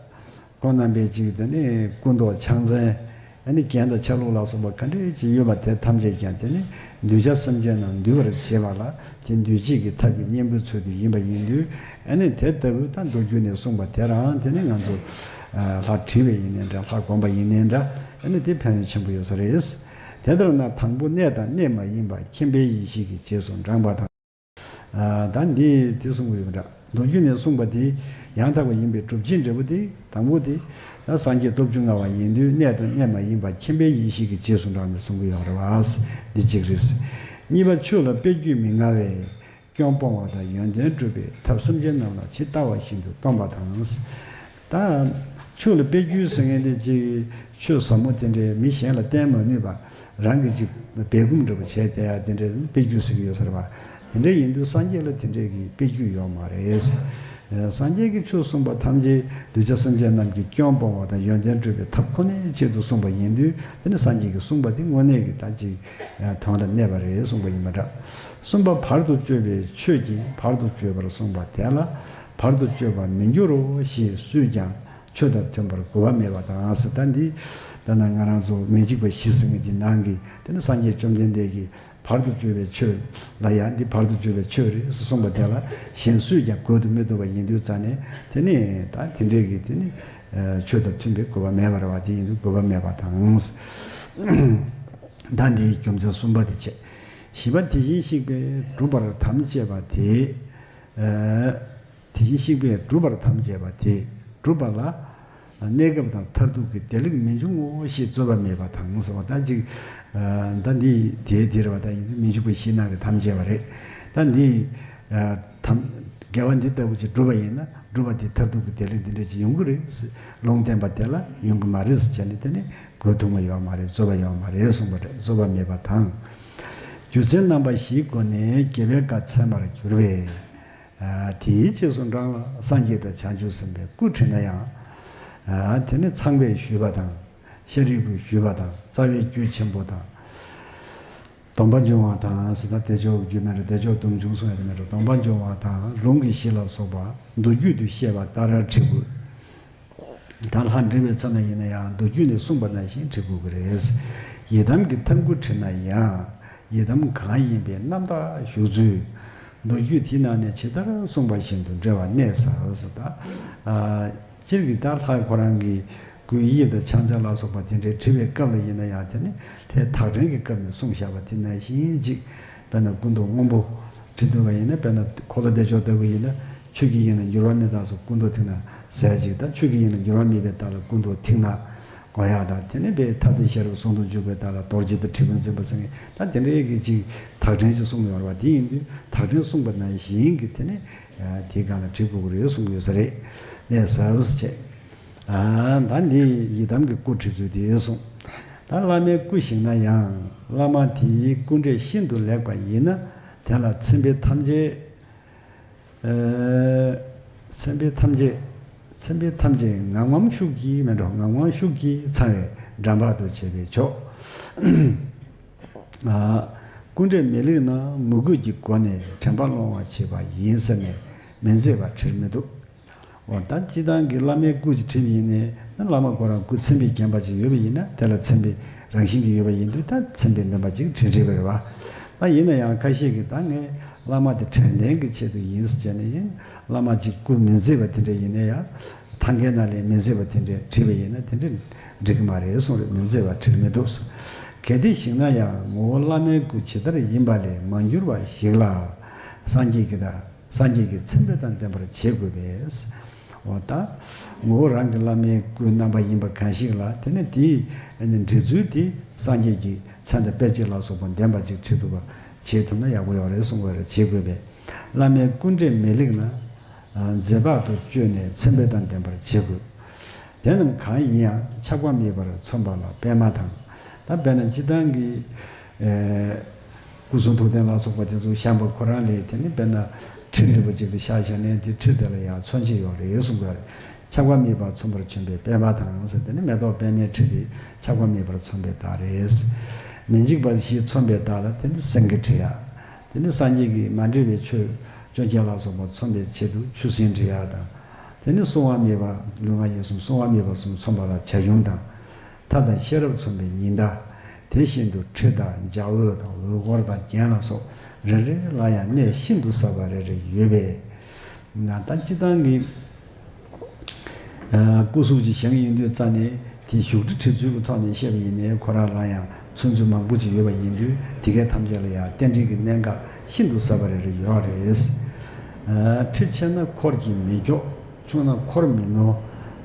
ཁོང་རྣམ་པའི་ཅིག་དེ་ནི་སྐུ་མདོག་ཕྱག་མཚན། ཨ་ནི་རྒྱན་དང་ཆ་ལུགས་ལ་སོགས་པ་ག་འདྲས་ཅིག་ཡོད་པ་དེ་ཐམས་ཅད་ཀྱང་དེ་ནི་གདུལ་བྱ་སེམས་ཅན་རྣམས་འདུལ་བར་བྱེད་པ་ལ་དེ་འདུལ་བྱེད་ཀྱི་ཐབས་ཀྱི་གཉེན་པོའི་ཚུལ་དུ་ཡིན་པ་ཡིན་དུས། ཨ་ནི་དེ་ལྟ་བུ་ད་མདོ་རྒྱུད་ནས་གསུངས་པ་དེ་རང་དེ་ནི་ང་ཚོ་ལྷ་བྲིས་པ་ཡིན་ནའི་འདྲ། ལྷ་བསྒོམ་པ་ཡིན་ནའི་འདྲ། ཨ་ནི་དེ་ཕན་ཡོན་ཆེན་པོ་ཡོད་ས་རེད། དེ་ལྟར་ན་དང་པོ་གནས་དང་གནས་མ་ཡིན་པ་མཁྱེན་པའི་ཡེ་ཤེས་ཀྱི་རྗེས་སུ་འབྲངས་པ་དང་། ཨ། ད་འདི་དེ་གསུང་གི་ཡོད་པ་འདྲ། མདོ་རྒྱུད་ནས་གསུངས་པ་དེ་ཡང་དག་པ་ཡིན་པའི་སྒྲུབ་བྱེད་འབྲས་བུ་དེ་དང་པོ་དེ། ད་སངས་རྒྱས་སྟོབས་བཅུ་མངའ་བ་ཡིན་དུས་གནས་དང་གནས་མ་ཡིན་པ་མཁྱེན་པའི་ཡེ་ཤེས་ཀྱི་རྗེས་སུ་འབྲངས་ནས་གསུང་གི་ཡོད་རེད་བ། འདི་གཅིག་རེད། གཉིས་པ་ཆོས་ལ་དཔེ་རྒྱུད་མི་མངའ་བས་སྐྱོན་སྤོང་བ་དང་ཡོན་ཏན་སྒྲུབ་པའི་ཐབས་སེམས་ཅན་རྣམས་ལ་ཇི་ལྟ་བ་བཞིན་དུ་སྟོན་པ་དང་། ད་ཆོས་ལ་དཔེ་རྒྱུད་ཟེར་མཁན་དེ་ཅིག་ཆོས་ཟབ་མོ་དེ་འདྲའི་མི་གཞན་ལ་བསྟན་མ་ནུས་པ། རང་གིས་ཅིག་སྦས་སྐུང་འདྲ་པོ་བྱས་བསྡད་ཡ་དེ་འདྲའི་དཔེ་རྒྱུད་ཟེར་གྱི་ཡོད་ས་རེད་བ། དེ་འདྲ་ཡིན་དུས་སངས་རྒྱས་ལ་དེ་འདྲའི་གི་དཔེ་རྒྱུད་ཡོད་མ་རེད། ཨ། སངས་རྒྱས་ཀྱིས་ཆོས་གསུངས་པ་ཐམས་ཅད་གདུལ་བྱ་སེམས་ཅན་རྣམས་ཀྱི་སྐྱོན་སྤོང་བ་དང་ཡོན་ཏན་སྒྲུབ་པའི་ཐབས་ཁོ་ནའི་ཆེད་དུ་གསུངས་པ་ཡིན་དུས། དེ་ནི་སངས་རྒྱས་ཀྱིས་གསུངས་པ་དེ་དངོས་གནས་ཀྱི་ད་ཅིག་དོན་ལ་གནས་པ་རེད་གསུངས་པ་ཡིན་པ་འདྲ། གསུམ་པ་བར་དུ་གཅོད་པའི་ཆོས་ཀྱིས་བར་དུ་གཅོད་པར་གསུངས་པ་དེ་ལ་བར་དུ་གཅོད་པར་མི་འགྱུར་རོ་ཞེས་སུས་ཀྱང་ཆོས་དང་མཐུན་པར་གོ་བ་མེད་པ་དང་ཟེར། ད་འདི་ལྟ་ན་ང་རང་ཚོ་མི་འཇིགས་པ་བཞི་ཟེར་མཁན་དེ་ནང་གི་དེ་ནི་སངས་རྒྱས་བཅོམ་ལྡན་འདས་ཀྱིས་བར་དུ་གཅོད་པའི་ཆོས་ལ་ཡང་འདི་བར་དུ་གཅོད་པའི་ཆོས་རེད་ཟེར་གསུངས་པ་དེ་ལ་གཞན་སུས་ཀྱང་གོ་དུ་མི་བཏུབ་པ་ཡིན་དུས་ཙང་ནས། དེ་ནི་ད་དེ་འདྲའི་གི་དེ་ནི་ཆོས་དང་མཐུན་པའི་གོ་བ་མེད་པ་རེད་བ། དེ་ཡིན་དུས་གོ་བ་མེད་པ་དང་། ད་འདིའི་རྒྱུ་མཚན་གསུམ་པ་དེ་བྱས། བཞི་པ་དེ་བཞིན་གཤེགས་པས་སྒྲུབ་པར་དམ་བཅས་པ་དེ། ཨ། དེ་བཞིན་གཤེགས་པས་སྒྲུབ་པར་དམ་བཅས་པ་དེ་སྒྲུབ་པ་ལ་གནས་སྐབས་དང་མཐར་ཐུག་གི་བདེ་ལེགས་མི་འབྱུང་ངོ་ཞེས་རྩོད་པ་མེད་པ་དང་ཟེར་བ། ད་ཅིག་ཨ། ད་འདི་དེའི་དེ་རེད་བ། ད་ཡིན་དུས་མི་འཇིགས་པ་བཞིའི་ནང་གི་དམ་བཅས་པ་རེད། ད་འདི་ཨ། དམ། དགེ་བ་འདི་ལྟ་བུ་ཅིག་བསྒྲུབས་པ་ཡིན་ན་སྒྲུབ་པ་དེ་མཐར་ཐུག་གི་བདེ་ལེགས་འདི་འདྲ་ཅིག་ཡོང་གི་རེད་ཟེར་ལུང་བསྟན་པ་དེ་ལ་ཡོང་གི་མ་རེད་ཟེར་བྱས་ནས། དེ་ནི་གོ་ཐུབ་མ་ཡོད་མ་རེད། རྩོད་པ་ཡོད་མ་རེད་གསུངས་པ་རེད། རྩོད་པ་མེད་པ་དང་། རྒྱུ་མཚན་རྣམ་པ་བཞིའི་སྒོ་ནས་དགེ་བའི་བཀའ་ཚད་མར་གྱུར་པས། ཨ། དེའི་རྗེས་སུ་འབྲངས་ལ་སངས་རྒྱས་དང་བྱང་ཆུབ་སེམས་དཔའི་སྐུ་བྲིས་ན་ཡང་། ཨ། དེ་ནི་ཚངས་པས་ཞུས་པ་དང་། ཤཱ་རིའི་བུས་ཞུས་པ་དང་། རྩ་བའི་རྒྱུད་ཆེན་པོ་དང་། སྡོམ་པ་འབྱུང་བ་དང་ཟེར། ད་བདེ་མཆོག་རྒྱུད་མེད་འགྲོ། བདེ་མཆོག་སྡོམ་འབྱུང་གསུང་ཡ་དེ་མེད་འགྲོ། སྡོམ་པ་འབྱུང་བ་དང་ལུང་གི་གཞི་ལ་སོགས་པ་མདོ་རྒྱུད་དུ་བཤད་པ་ལྟར་བྲི་དགོས། ད་ལྷ་འབྲི་བའི་ཚེ་ན་ཡིན་ན་ཡང་མདོ་རྒྱུད་ནས་གསུངས་པ་ནང་བཞིན་བྲི་དགོས་ཀྱི་རེད། ཡི་དམ་གྱི་ཐབས་མགོ་བྲིས་ན་ཡང་ཡི་དམ་གང་ཡིན་པའི་རྣམ་དག་བཞུགས་ཚུལ། མདོ་རྒྱུད་དེའི་ནང་ནས་ཇི་ལྟར་གསུངས་པ་བཞིན་དུ་འགྲེལ་བ་གནས་ཟབ་ཟེར། ད་ཨ། སྤྱིར་གྱི་ད་ལྷ་ཁོ་རང་གི་སྐུའི་དབྱིབས་དང་ཕྱག་མཚན་ལ་སོགས་པ་དེ་འདྲའི་བྲི་བའི་སྐབས་ལ་ཡིན་ན་ཡང་། དེ་ནི་ལྷའི་ཐག་ཕྲེང་གི་སྐབས་ནས་གསུངས་བཞག་པ་དེ་ནང་བཞིན་ཅིག་དཔེར་ན་སྐུ་མདོག་སྔོན་པོ་བྲིས་འདུག་པ་ཡིན་ན། དཔེར་ན་འཁོར་ལོ་བདེ་མཆོག་ལྟ་བུ་ཡིན་ན། ཆོས་ཀྱི་དབྱིངས་ལ་འགྱུར་བ་མེད་ལྟར་སོགས་སྐུ་མདོག་མཐིང་ནག་ཟེར་ཅིག་ད་ཆོས་ཀྱི་དབྱིངས་ལ་འགྱུར་བ་མེད་པའི་ལྟར་ལ་སྐུ་མདོག་མཐིང་ནག་དགོས་ཡག་དང་། དེ་ནས་དཔེ་ཐ་དད་ཤེས་རབ་ཟུང་དུ་འཇུག་པའི་ལྟར་ལ་རྡོ་རྗེ་དང་དྲིལ་བུ་འཛིན་པ་ཟེར་མཁན། ད་དེ་འདྲའི་གི་ཅིག་ཐག་ཕྲེང་ཅིག་གསུངས་ཡོད་རེད་བ། དེ་ཡིན་དུས་ཐག་ཕྲེང་གསུངས་པ་ནང་བཞིན་གྱི་དེ་ནི་དེའི་སྒང་ལ་བྲི་དགོས་ཀྱི་རེད་གསུང་གི་ཡོད་ས་རེད། གནས་ཟབ་ཟེར་བྱས། ཨ། ད་འདི་ཡི་དམ་གྱི་སྐུ་བྲི་ཚུལ་དེ་གསུངས། ད་བླ་མའི་སྐུ་བཞེངས་ན་ཡང་བླ་མ་དེའི་སྐུ་འབྲས་ཤིན་ཏུ་ལེགས་པ་ཡིན་ན། དེ་ལ་མཚན་དཔེ་ཐམས་ཅད། ཨ། མཚན་དཔེ་ཐམས་ཅད། མཚན་དཔེ་ཐམས་ཅད་ངམ་ངམ་ཤུགས་ཀྱིས་མེད་འགྲོ། ངམ་ངམ་ཤུགས་ཀྱིས་ཚང་བའི་འགྲམ་པ་དུ་བྱས་པས་ཆོག་ཨ། སྐུ་འབྲས་མི་ལེགས་ན་མོས་གུས་ཀྱི་སྒོ་ནས་དྲན་པ་སློང་བ་བྱེད་པ་ཡིན་ཟེར་ནས་མི་མཛེས་པ་བྲིར་མི་བཏུབ། འོ། ད་སྤྱིར་བཏང་གི་བླ་མའི་སྐུ་ཅིག་བྲིས་པ་ཡིན་ནའི། བླ་མ་ཁོ་རང་སྐུ་མཚན་དཔེ་བརྒྱན་པ་ཅིག་ཡོད་པ་ཡིན་ན། དེ་ལ་མཚན་དཔེ་རང་བཞིན་གྱིས་ཡོད་པ་ཡིན་དུས། ད་མཚན་དཔེ་ལྡན་པ་ཅིག་བྲིས་བྲིས་པ་རེད་བ། ད་ཡིན་ན་ཡང་ཁ་ཤས་ཀྱིས་ད་ངས་བླ་མ་དེ་དྲན་རྟེན་གྱི་ཆེད་དུ་ཡིན་ཟེར་བྱས་ནས། ཡིན། བླ་མ་ཅིག་སྐུ་མི་མཛེས་པ་དེ་འདྲ་ཡིན་ན་ཡང་། ཐང་གའི་ནང་ལས་མི་མཛེས་པ་དེ་འདྲ་བྲིས་པ་ཡིན་ན། དེ་འདྲ་འགྲིག་གི་མ་རེད་གསུངས་རེད། མི་མཛེས་པ་བྲིར་མི་བཏུབ་ཟེར། གལ་ཏེ་བཞེངས་ན་ཡང་ངོ་བོ་བླ་མའི་སྐུ་ཇི་ལྟར་ཡིན་པ་ལས་མ་འགྱུར་བ་ཞིག་ལ། སངས་རྒྱས་ཀྱི་དང་། སངས་རྒྱས་ཀྱི་མཚན་དཔེ་དང་ལྡན་པར་བྱེད་དགོས་པས། འོ། ད་ངོ་བོ་རང་གི་བླ་མའི་སྐུའི་རྣམ་པ་ཡིན་པ་གང་ཞིག་ལ། དེ་ནི་དེའི་འབྲི་ཚུལ་དེ་སངས་རྒྱས་ཀྱི་མཚན་དང་དཔེ་བྱད་ལ་སོགས་པ་ལྡན་པ་ཅིག་བྲི་ཐུབ་པ་བྱེད་ཐུབ་ན་ཡག་པོ་ཡོད་རེད་གསུང་གི་ཡོད་རེད། བྱེད་དགོས་པས། བླ་མའི་སྐུ་འབྲས་མི་ལེགས་ན། མཛེས་པ་དུ་བཅོས་ནས་མཚན་དཔེ་དང་ལྡན་པར་བྱེད་དགོས། དེ་རྣམས་གང་ཡིན་ཡང་ཆགས་པ་མེད་པར་མཚོན་པ་ལ་པད་མ་དང་། ད་དཔེར་ན་སྤྱིར་བཏང་གི་ཨེ། སྐུ་གསུང་ཐུགས་རྟེན་ལ་སོགས་པ་དེ་ཚོ་བཤམས་པ་ཁོ་རང་ལས། དེ་ནི་དཔེར་ན་ཁྲི་འདྲ་པོ་ཅིག་ལ་བཞག་བཞག་ནས། དེ་ཁྲི་དེ་ལ་ཡང་མཚོན་བྱེད་ཡོད་རེད་གསུང་གི་ཡོད་རེད། ཆགས་པ་མེད་པར་མཚོན་པར་བྱོན་པའི་པད་མ་དང་ཟེར། དེ་ནི་མེ་ཏོག་པད་མའི་ཁྲི་དེ་ཆགས་པ་མེད་པར་མཚོན་པའི་བདག་རེད། མི་འཇིགས་པ་བཞི་མཚོན་པའི་བདག་ལ་དེ་ནི་སེང་གེ་འབྲི་ཡ། དེ་ནི་སངས་རྒྱས་ཀྱི་མ་འདྲེས་པའི་ཆོས་བཅོ་བརྒྱད་ལ་སོགས་པ་མཚོན་པའི་ཆེད་དུ་ཆུ་སྲིན་འབྲི་ཡ་དང་། དེ་ནི་བསྲུང་བ་མེད་པ་ལུས་ངག་ཡིད་གསུམ་བསྲུང་བ་མེད་པ་གསུམ་མཚོན་པ་ལ་བྱ་ཁྱུང་དང་། ཐབས་དང་ཤེས་རབ་མཚོན་པའི་ཉི་ཟླ། དེ་བཞིན་དུ་གྲི་དང་འཇའ་འོད་དང་འོད་འཁོར་དང་རྒྱན་ལ་སོགས་རེ་རེ་ལ་ཡང་གནས་ཤིན་ཏུ་ཟབ་པ་རེ་རེ་ཡོད་པས་ན། ད་སྤྱིར་བཏང་གི་སྐུ་གཟུགས་ཀྱི་ཞིང་ཡིན་དུས་རྩ་ནས་དེ་བཞུགས་ཁྲི་ཁྲི་ཚུལ་གྱི་ཐོག་ནས་བཤད་པ་ཡིན་ནའི་ཁོ་རང་རང་ཡང་ཚོན་ཚོད་མང་པོ་ཅིག་ཡོད་པ་ཡིན་དུས་དེ་གའི་ཐམས་ཅད་ལ་ཡང་རྟེན་འབྲེལ་གྱི་གནད་འགག་ཤིན་ཏུ་ཟབ་པ་རེ་རེ་ཡོད་རེད། ཁྲི་ཆེ་ན་འཁོར་གྱིས་མི་སྐྱོག་ཆུང་ན་འཁོར་མི་ནོར།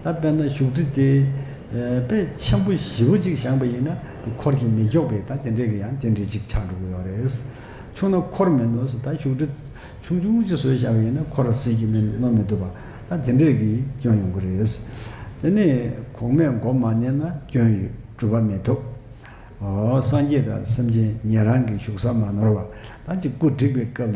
ད་དཔེར་ན་བཞུགས་ཁྲི་དེ་དཔེ་ཆེན་པོ་ཞེ་པོ་ཅིག་བཞེངས་པ་ཡིན་ན་དེ་འཁོར་གྱིས་མི་སྐྱོག་པའི་ད་དེ་འདྲའི་གི་ཡང་རྟེན་འབྲེལ་ཅིག་ཆགས་འགྲོ་གི་ཡོད་རེད། ཆུང་ན་འཁོར་མི་ནོར་ཟེར། ད་བཞུགས་ཁྲི་ཆུང་ཆུང་ཅིག་བཟོས་བཞག་པ་ཡིན་ན་འཁོར་ཟིལ་གྱིས་མི་གནོན་མི་ཐུབ་པ་ད་དེ་འདྲའི་གི་སྐྱོན་ཡོང་གི་རེད། དེ་ནས་གོང་མས་མགོ་མ་ནོན་ན་སྐྱོན་ཡོད་སྒྲུབ་པ་མི་ཐུབ། ཨོ། སངས་རྒྱས་དང་སེམས་ཅན་ཉན་རང་གི་བཞུགས་ས་མ་ནོར་བ། ད་ཅིག་སྐུ་བསྒྲིགས་པའི་སྐབས་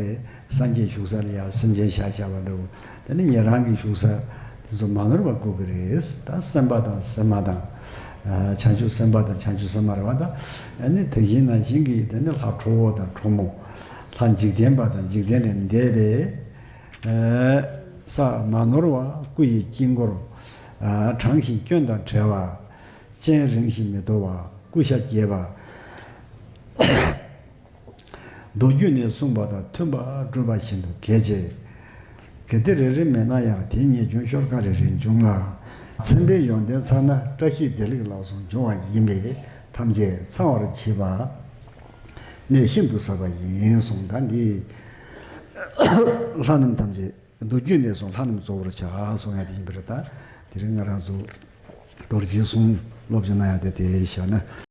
ལས་སངས་རྒྱས་བཞུགས་ས་ལ་ཡང་སེམས་ཅན་བཞག་བཞག་པ་འདྲ་བོ། དེ་ནི་ཉན་རང་གི་བཞུགས་ས་དེ་ཚོ་མ་ནོར་བ་དགོས་ཀྱི་རེད། ད་སེམས་དཔའ་དང་སེམས་མ་དང་། ཨ། བྱང་ཆུབ་སེམས་དཔའ་དང་བྱང་ཆུབ་སེམས་མ་རེད་བ། ད་ཨ་ནི་དེ་བཞིན་ནང་བཞིན་གྱི་དེ་ནི་ལྷ་ཁྲོ་བོ་དང་ཁྲོ་མོ། ལྷ་འཇིག་རྟེན་པ་དང་འཇིག་རྟེན་ལས་འདས་པའི། ཨ། ས་མ་ནོར་བ་སྐུ་ཡི་དཀྱིལ་འཁོར། ཨ། དྲང་ཞིང་སྐྱོན་དང་བྲལ་བ། སྤྱན་རིང་ཞིང་མི་དོ་བ། སྐུ་ཤ་རྒྱས་པ། མདོ་རྒྱུད་ནས་གསུངས་པ་དང་མཐུན་པར་བསྒྲུབས་པ་ཤིན་ཏུ་གལ་ཆེ། གལ་ཏེ་རེ་རེ་མེད་ན་ཡང་དེ་ཉེས་སྐྱོན་ཤོར་ཁ་རེ་རེ་འབྱུང་ལ། མཚན་དཔེའི་ཡོན་ཏན་ཚང་ན་བཀྲ་ཤིས་བདེ་ལེགས་ལ་སོགས་འབྱུང་བ་ཡིན་པས་ཐམས་ཅད་ཚང་བར་བྱེད་པ་གནད་ཤིན་ཏུ་ཟབ་པ་ཡིན་གསུངས། ད་འདི་ལྷ་རྣམས་ཐམས་ཅད། མདོ་རྒྱུད་ནས་གསུངས་ལྷ་རྣམས་གཙོ་བོར་བྱ་གསུང་ཡ་དེ་ཡིན་པ་རེད། ད་དེ་རིང་ང་རང་ཚོ་རྡོ་རྗེ་གསུང་སློབ་སྦྱོང་གནང་ཡ་དེ་དེ་བཞག་ན་